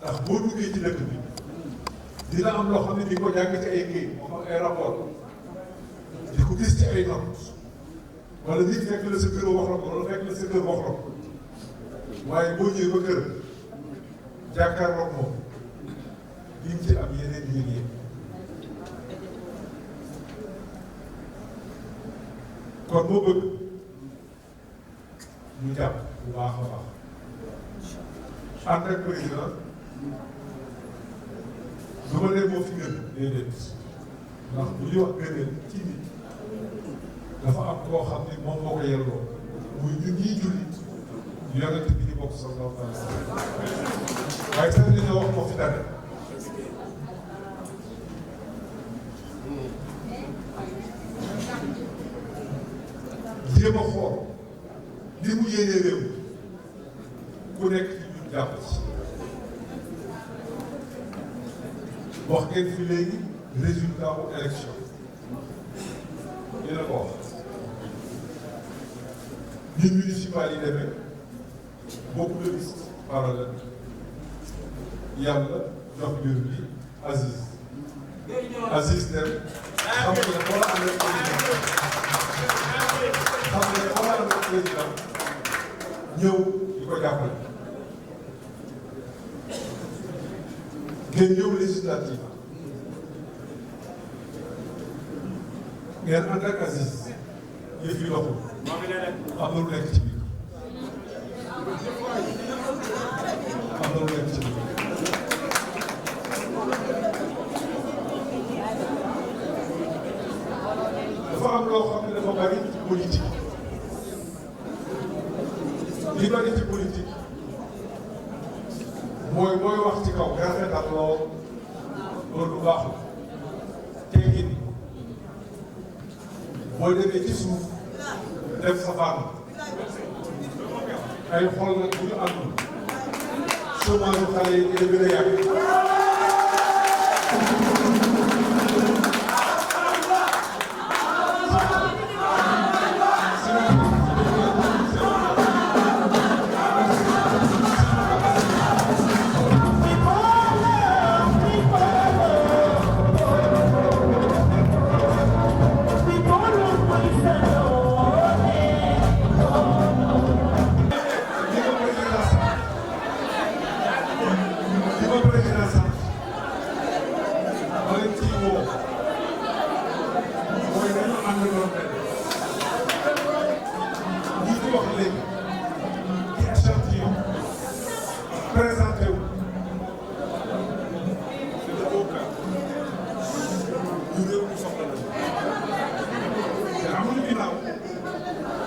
ndax boo duggee ci dëkk bi dina am loo xam ne di ko jàng ci ay kii moo xam ay rapport di ko gis ci ay notes wala nit fekk la sa bureau wax la ko wala fekk la sa kër wax la ko waaye boo ñëwee ba kër jàkkaarloog moom di nga ci am yeneen yëg-yëg kon moo bëgg ñu jàpp bu baax a baax ànd ak président du ma nee moo fi gën déedéet ndax bu ñuy wax gëneel ci nit dafa am koo xam ne moom moo ko yelloo muy ñun ñii jullit yonent bi di bokk sallallahu alayhi wa sallam waaye sax li nga wax moo fi tane jéem a xool li mu yéenee réew ku nekk ci ñun jàpp ci wax ngeen fi léegi résultat bu élection dina ko wax ni municipal yi demee beaucoup de listes parallèles yàlla jox mbir bi Aziz dem xam nga ne wala am na président xam nga ne wala am na président ñëw di ko jàppale ngeen ñëw législative ngeen ànd ak Aziz yëf yi doxul am na lu nekk ci biir am na lu nekk ci biir dafa am loo xam ne dafa bari ci politique li bari ci politique mooy booy wax ci kaw rafetal loolu lu baax la teggin booy demee ci suuf def sa baax ay xol nag bu ñu àndul chômage xale yi dina gën a yàgg.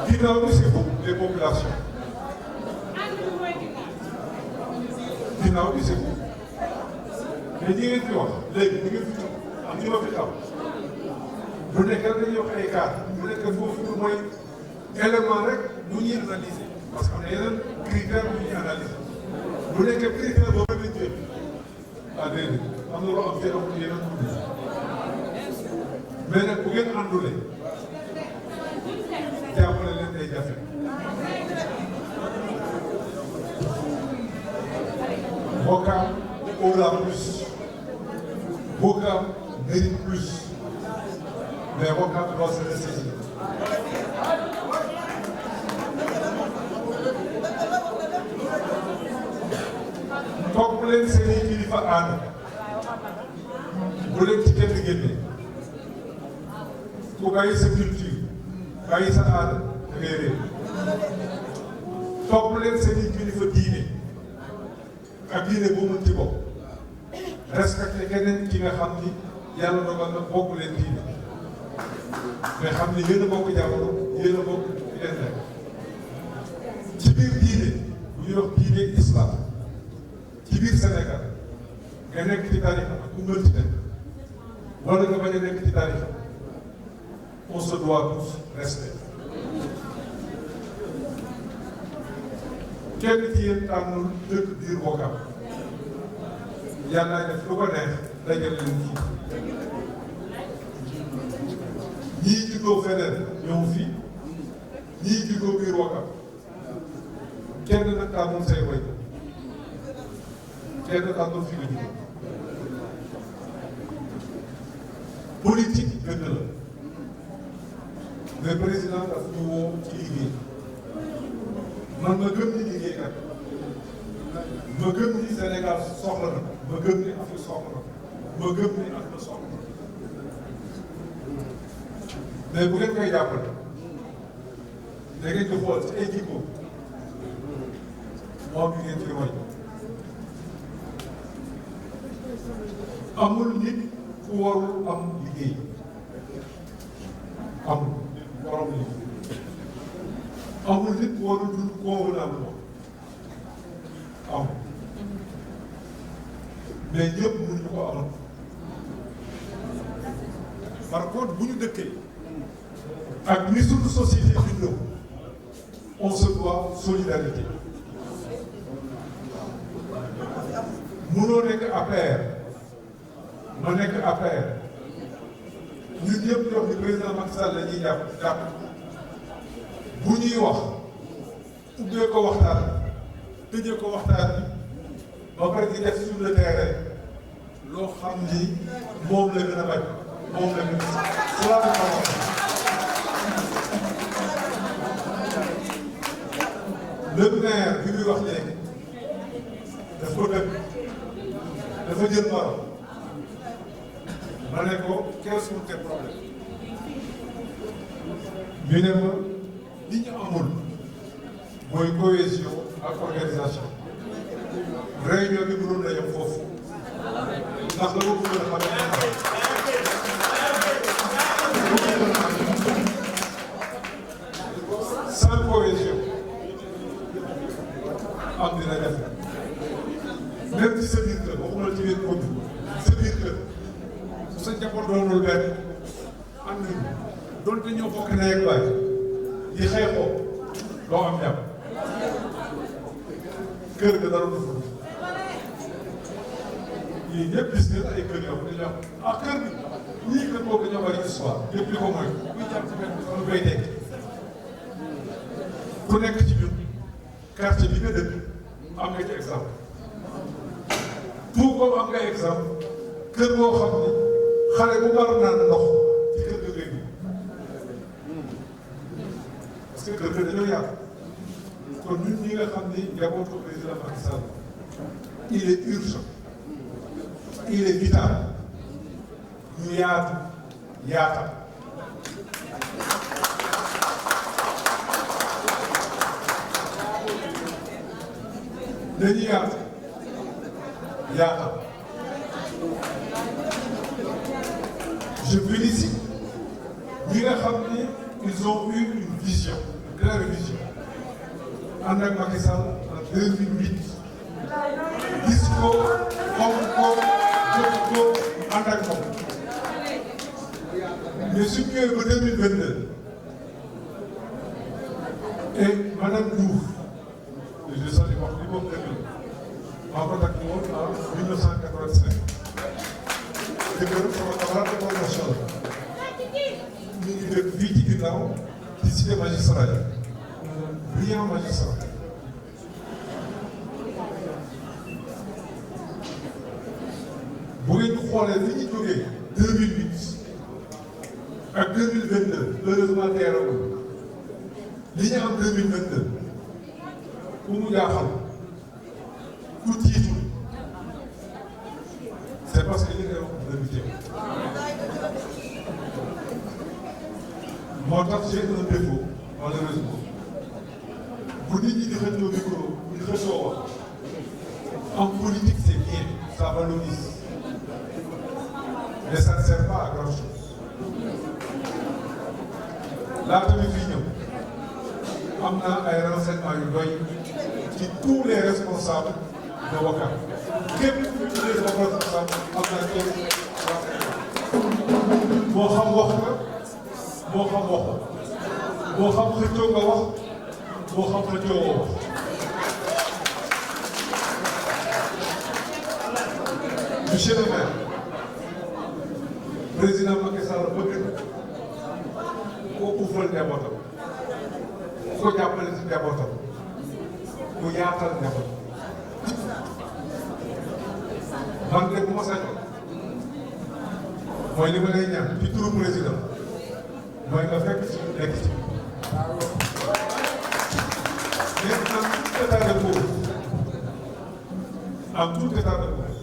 Ginnaaw bi c'est vous les populations ginnaaw bi c'est vous mais ñi ngeen fi wax léegi ñi ngeen fi tudd am ñi ma fi xam bu nekkee dañuy wax ay cas bu nekkee foofu mooy élément rek bu ñuy analyser parce que am na yeneen critère bu ñuy analyser bu nekkee critère boobu lañ jël ah déedéet am na loo am te amul yeneen mais nag bu ngeen àndulee jàppale leen day jafe Ouakam aura plus Ouakam mérite plus mais Ouakam doit se ressaisir. topp leen seen i kilifa aada bu leen ci kenn génne ku bàyyi sa culture bàyyi sa aada da ngay réer topp leen seen i kilifa diine ak diine boo mën ci bokk respecté keneen ki nga xam ni yàlla dogal na bokk leen diine mais xam ni yéen a bokk jamono yéen a bokk leen nekk ci biir diine bu ñuy wax diine islam ci biir Sénégal nga nekk ci tarixa ak ku mën ci nekk wala nga bañ a nekk ci tarixa on se doit tous respect kenn ci yéen tànnul dëkk biir Ouakam yàlla def lu ko neex dajal leen fii ñii juddoo feneen ñëw fii ñii juddoo biir Ouakam kenn nag tànnul say way kenn tànnul fi nga juddoo politique dëgg la mais président daf ñu woo ci liggéey man ma gëm ni liggéeykat ma gëm ni Sénégal soxla na ma gëm ni Afrique soxla na ma gëm ni Afrique soxla na mais bu ngeen koy jàppale da ngeen di xool ci ay jikko moom bi ngeen ci roy amul nit ku warul am liggéey amul borom liggéey amul nit ku warul dund convenable amul mais ñëpp mënuñu ko amal par contre bu ñu dëkkee ak ni suñu société bindoo on se doit solidarité mënoo nekk APR ma nekk APR ñun ñëpp ñoo xam ne président Macky Sall la ñuy jàpp bu ñuy wax ubbee ko waxtaan tëjee ko waxtaan ba pare di def sur le terrain loo xam ni moom la gën a bañ moom la gën a le maire bi muy wax léegi daf ko dëkk dafa jël parole ma ne ko quels sont tes problèmes ñu ne ma li ñu amul mooy cohésion ak organisation réunion bi mënoon na yem foofu ndax la ko bëgg a xam sans cohésion am dina def même ci sa biir kër waxuma la ci biir commune sa biir kër su sa njaboot doonul benn am nañu donte ñoo bokk na ak baay di xeexoo doo am jàmm kër ga dara du fa yii ñëpp gis ngeen ay kër yoo xam ne dañoo am kër gi ñii kër boobu dañoo bari histoire lépp li ko mooy kuy jàpp ci benn bi lu koy tekki ku nekk ci ñun quartier bi nga dëkk am nga ci exemple tout comme am nga exemple kër boo xam ni xale bu war naan ndox ci kër ga ngay dugg parce que kër ga dañoo yàgg kon ñun ñi nga xam ni njabootu président Macky Sall il est urgent il est vital ñu yaatu yaatal dañuy yaatu yaatal je félicite ñi nga xam ni ils ont eu une vision une claire vision ànd ak Macky Sall en 2008 gis ko xam ko jot ko ànd ak moom mais su ñëwee ba 2022 et madame Diouf je salue wax li boobu dëgg la maa ko takk woon en 1985 jëkkër sama camarade de promotion la ñu ngi dëkk fii ci ginnaaw ci cité magistrat yi brillant magistrat bu ngeen xoolee li ñu jógee 2008 ak 2022 heureusement teerawul li ñu am 2022 ku mu jaaxal ku tiitul c'est parce que li ngay wax dëgg teew moo tax j'ai un défaut malheureusement bu nit ñi di xëccoo micro di xëccoo wax en politique c'est bien ça valorise mais ça ne sert pas à grand chose laata bi fii ñëw am na ay renseignements yu doy ci tous les responsables de Ouakam képp tous les responsables am na kenn moo xam wax nga moo xam wax moo xam xëccoo nga wax moo xam xëccoo nga wax monsieur le maire président Macky Sall bëgg na koo uufal njabootam ku ko jàppale ci njabootam ku yaatal njaboot man de bu ma sañoon mooy li ma lay ñaan ci turu président mooy nga fekk ci nekk ci nekk en tout état de cause en tout état de cause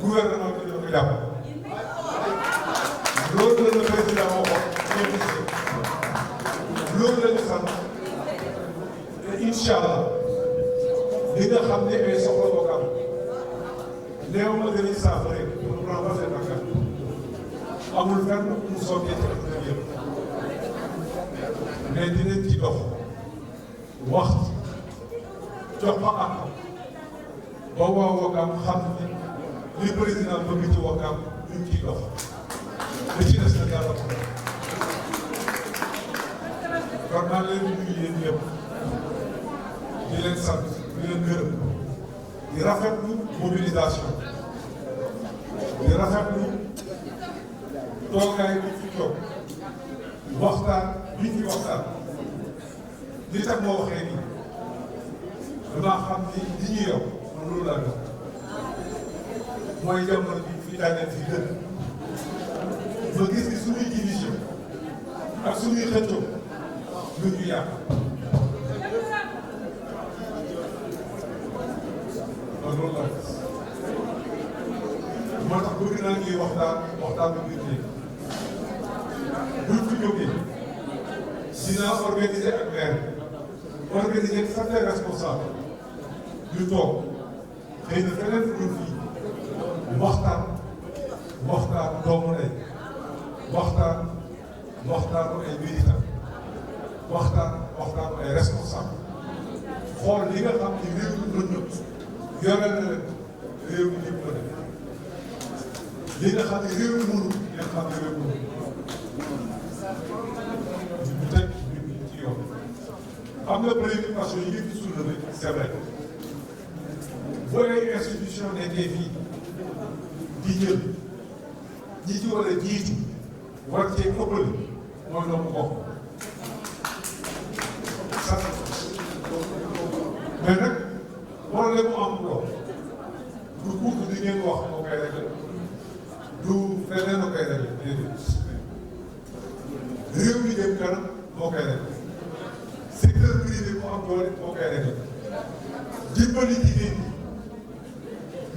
gouvernement bi dina ko jàpp loolu la le président waxoon loolu la ñu sant te incha allah li nga xam ne ay soxla Ouakam néew ma gën a saafara pour renforcer Dakar amul fenn mu sottee ci ak yëpp mais dinañ ci dox wax jox ma ak ba waa Ouakam xam ne li président bëgg ci Ouakam ñu ngi ciy dox li ci des nag yàlla ko kon maa ngi leen di nuyu yéen ñëpp di leen sant di leen gërëm di rafetlu mobilisation di rafetlu toogaay bi fi toog waxtaan bi fi waxtaan li tax moo waxee nii damaa xam ni li ñuy yow man loolu laa gëm mooy jamono bi fi daaneel fi gën ma gis ni suñuy division ak suñuy xëccoo lu ñu yàq man loolu laa gis moo tax bëgg naa ñuy waxtaan bu biir léegi buñ fi jógee dinaa organiser ak maire organiser certains responsables ñu toog xëy na feneen fu dul fii waxtaan doomu ndey waxtaanu ay militants waxtaanu ay responsables xool li nga xam ne réew mi mën na yore na leen réew mi ñëpp la def li nga xam ne réew mi mënu ngeen xam ne réew mi mënu ñu teg ci yoon am na préoccupation yi ngeen soulevé c'est vrai bu ay institution nekkee fii di jël ñi ci war a jiitu war cee ëppale mooy doomu gox mais nag problème mu am ko du gudd di ngeen wax moo koy réglé du feneen moo koy réglé déedéet réew mi dem kanam moo koy réglé secteur privé mu am doole moo koy réglé dimbali jigéen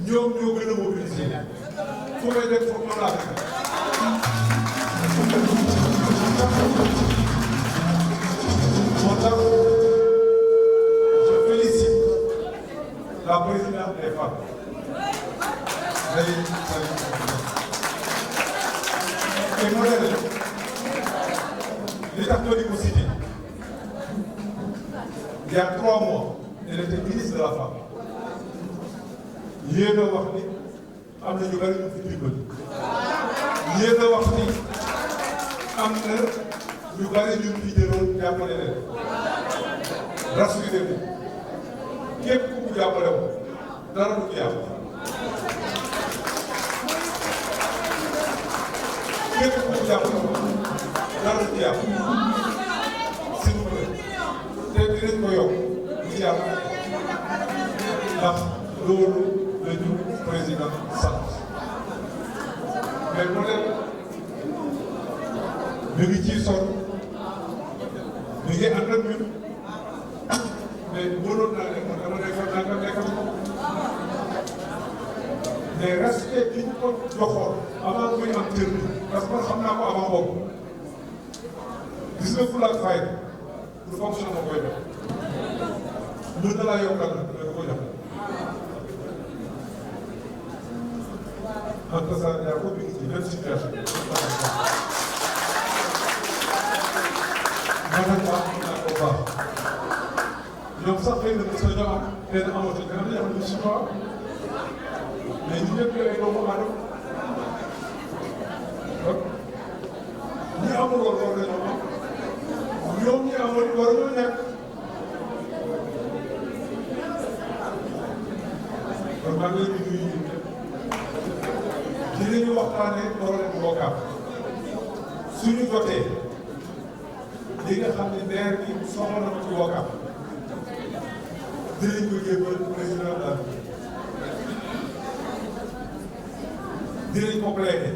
ñi ñoom ñoo gën a mobiliser fu may dem foofu ma laa fekk moo tax je félicite la présidente des femmes day modèle li tax ma di ko cité il y a 3 mois elle était ministre de la femme yéen a wax ni am na ñu bari ñu fi dimbali yéen a wax ni am na ñu bari ñu fi jëloon jàppale leen rassurez-vous képp ku mu jàppale ko dara du ci yàqu képp ku mu jàppale ko dara du ci yàqu s'il vous plaît te dinañ ko yokk du ci yàqu ndax loolu la ñu président sant mais peut-être ñu ngi ciy sonn ñu ngi ànd ak ñun mais mënoon naa ne man dama nekkal mais respect bi ñu ko joxoon avant muy am cër bi parce que xam naa ko avant boobu gis nga fulla ak fayda du fonction moo koy def mën na laa yokkal nag da ko jox Anta Sarr yaa ko bind ci même situation maanaam naa ko baax ñoom sax xëy na mos a ñoo am benn amatuñ benn yoo xam ne si quoi mais ñu ñëpp ay doomu aadama ñi amul woon war nañoo am ñoom ñi amoon war nañoo ñàkk kon maa ngi leen di nuyu dinañu waxtaanee problème Ouakam suñu jotee li nga xam ne maire bi soxla na ko ci Ouakam dinañ ko jébbal président de la dinañ ko plaider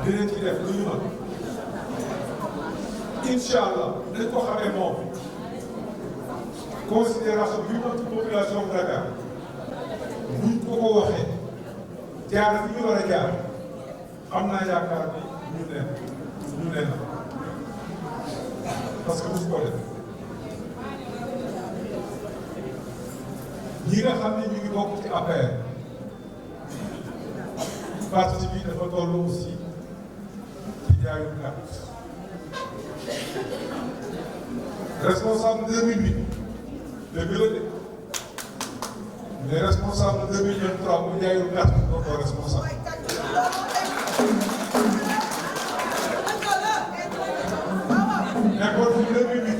dinañ ci def lu ñu mën incha allah dañ ko xamee moom considération bi mu am ci population bu Dakar buñ ko ko waxee jaar fi ñu war a jaar am naa yaakaar ni ñu ne na parce que bu ko def ñi nga xam ne ñu ngi bokk ci APR parti bi dafa toll aussi ci jaayu carte responsable 2008 dëgg la de mais responsable 2023 bu jaayu carte doo ko responsable nekkoon fi 2008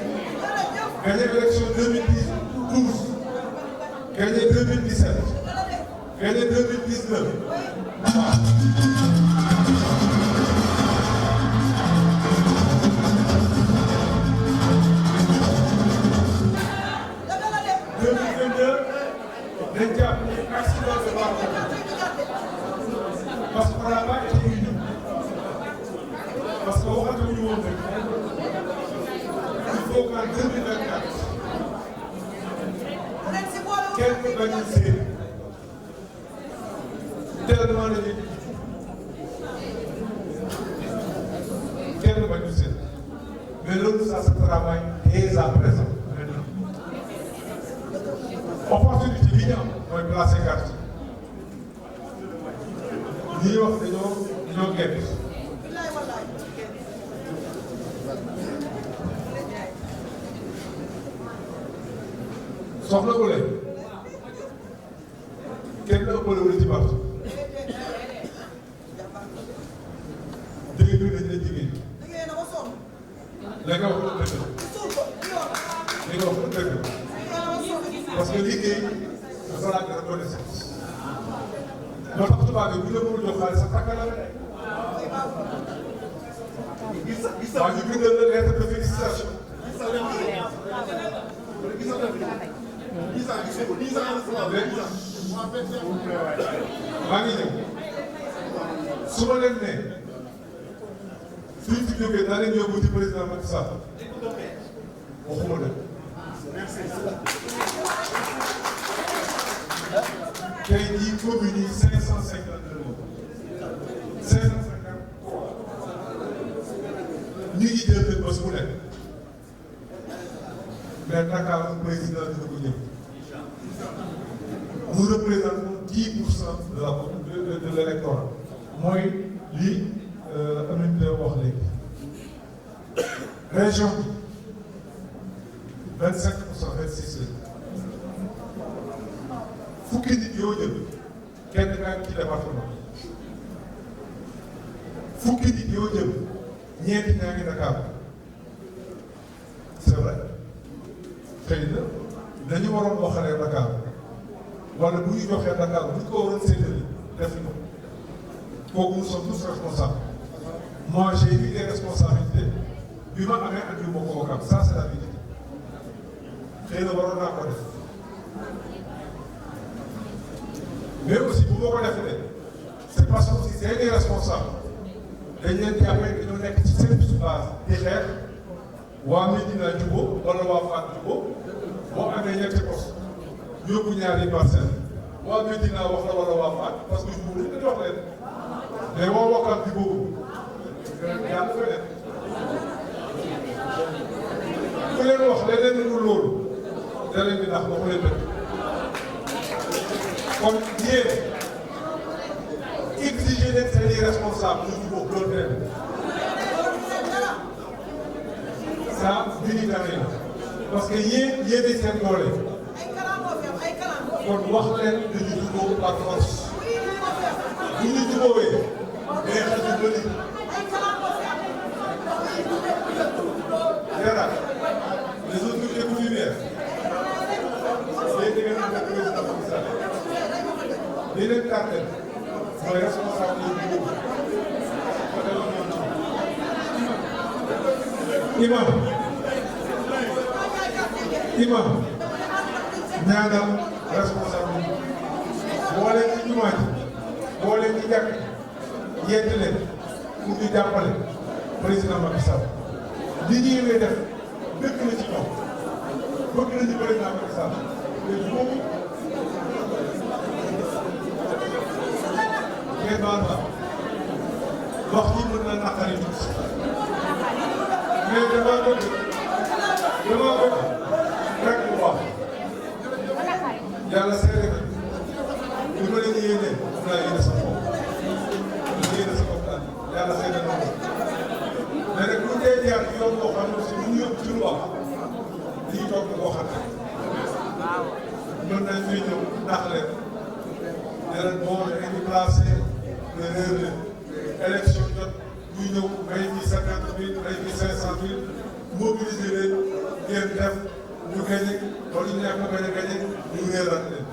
gagné élection 2012 gagné 2017 gagné 2019 dañ jàpp ni accident de Barthélémy parce que on n'a pas été unis parce que waxatuñu woon rek il faut qu'en 2024 kenn bañu seen tellement dañuy kenn bañu seen mais loolu ça se travaille dès à présent maintenant opportunité bi ñu am mooy placer carte ñi wax dañoo gedd soxla ko leen kenn ëppale wala ci parti jigéen ñi dañ leen jigéen la nga wax dëgg li nga wax dëgg parce que liggéey dafa laaj reconnaissance moo tax tubaab bi bu la mënul jox xaalis sax takk la waa ñu bindal la lettre de félicitation maa ngi ñëw su ma leen ne suñ fi jógee daa leen yóbbu ci président Macky Sall waxuma dëgg tey jii commune yi 552 ñu ngi jël benn bés bu nekk mais Dakar président dina ko ñëw nous représentons 10% de la de l'électorat mooy li Aminata wax léegi région bi 25% 26 fukki nit yoo jël kenn kaa ngi ci département fukki nit yoo jël ñeenti ñaa ngi Dakar c'est vrai xëy na dañu waroon waxalee Dakar wala bu ñu joxee Dakar bu ñu ko waroon séddale def ko kooku nous sommes tous responsables moi j'ai eu des responsabilités bi ma amee ak yu ma ko wakam ça c'est la vérité xëy na waroon naa ko def mais aussi bu ma ko defee c'est parce que aussi c'est des responsables dañ leen jàppee dañoo nekk ci seen base di xeex waa Médina jubóo wala waa Faat jubóo boo amee ñetti poste yóbbu ñaari parcelle waa Médina wax la wala waa Faat parce que jubóo dañ ko jox leen mais waa Wakam jubóo yàlla ko def ku leen wax leneen lu loolu da leen di nax ba ko leen def kon yéen exiger leen seen i responsable ñu jubóo loolu leen ça militaire la parce que yéen yéenay seen doole kon wax leen dañu jubóo par force bu ñu jubóowee day xaj a bëri dara les autorités coutumières yéen da ngeen am président Macky Sall li leen tardé mooy responsable yi jubóo imam ñaanal responsable yi boo leen ci jumaa ji boo leen ci jàkk yedd leen pour ñu jàppale président Macky Sall li ñuy def dëkk na ci ñoom bëgg nañu président Macky Sall léegi moom ngeen baal ma wax ji mën na naqari tuuti mais dama bëgg rek bu baax yàlla seede na li ma leen yéene moom laa yéene sa bopp yéene sa bopp daal yàlla seede na ko mais nag bu dee jaar ci yoon boo xam ne aussi bu ñu yóbbu ci lu baax lii toog na koo xam ne mën nañ fay ñëw ndax leen ne leen bon dañuy placé le réer leen élection jot ñu ñëw may fi 50 000 may fi 500 000 mobiliser leen ngeen def ñu gagné wala ñu ñàkk a bañ a gagné ñu réeral leen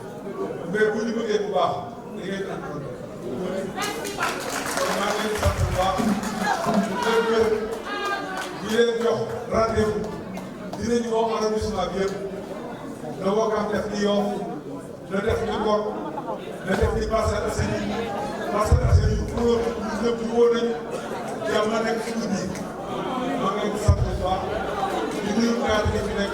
mais bu ñu bëggee bu baax da ngeen am problème kon maa ngi leen di sant bu baax di leen jox rendez-vous dinañu woo arrondissement bi yëpp na Ouakam def ni Yoff na def ni Ngor na def ni Parcelles Assainies pour ñëpp woo nañu jàmm nekk suñu biir maa ngi leen di sant bu baax di nuyu cadre yi fi nekk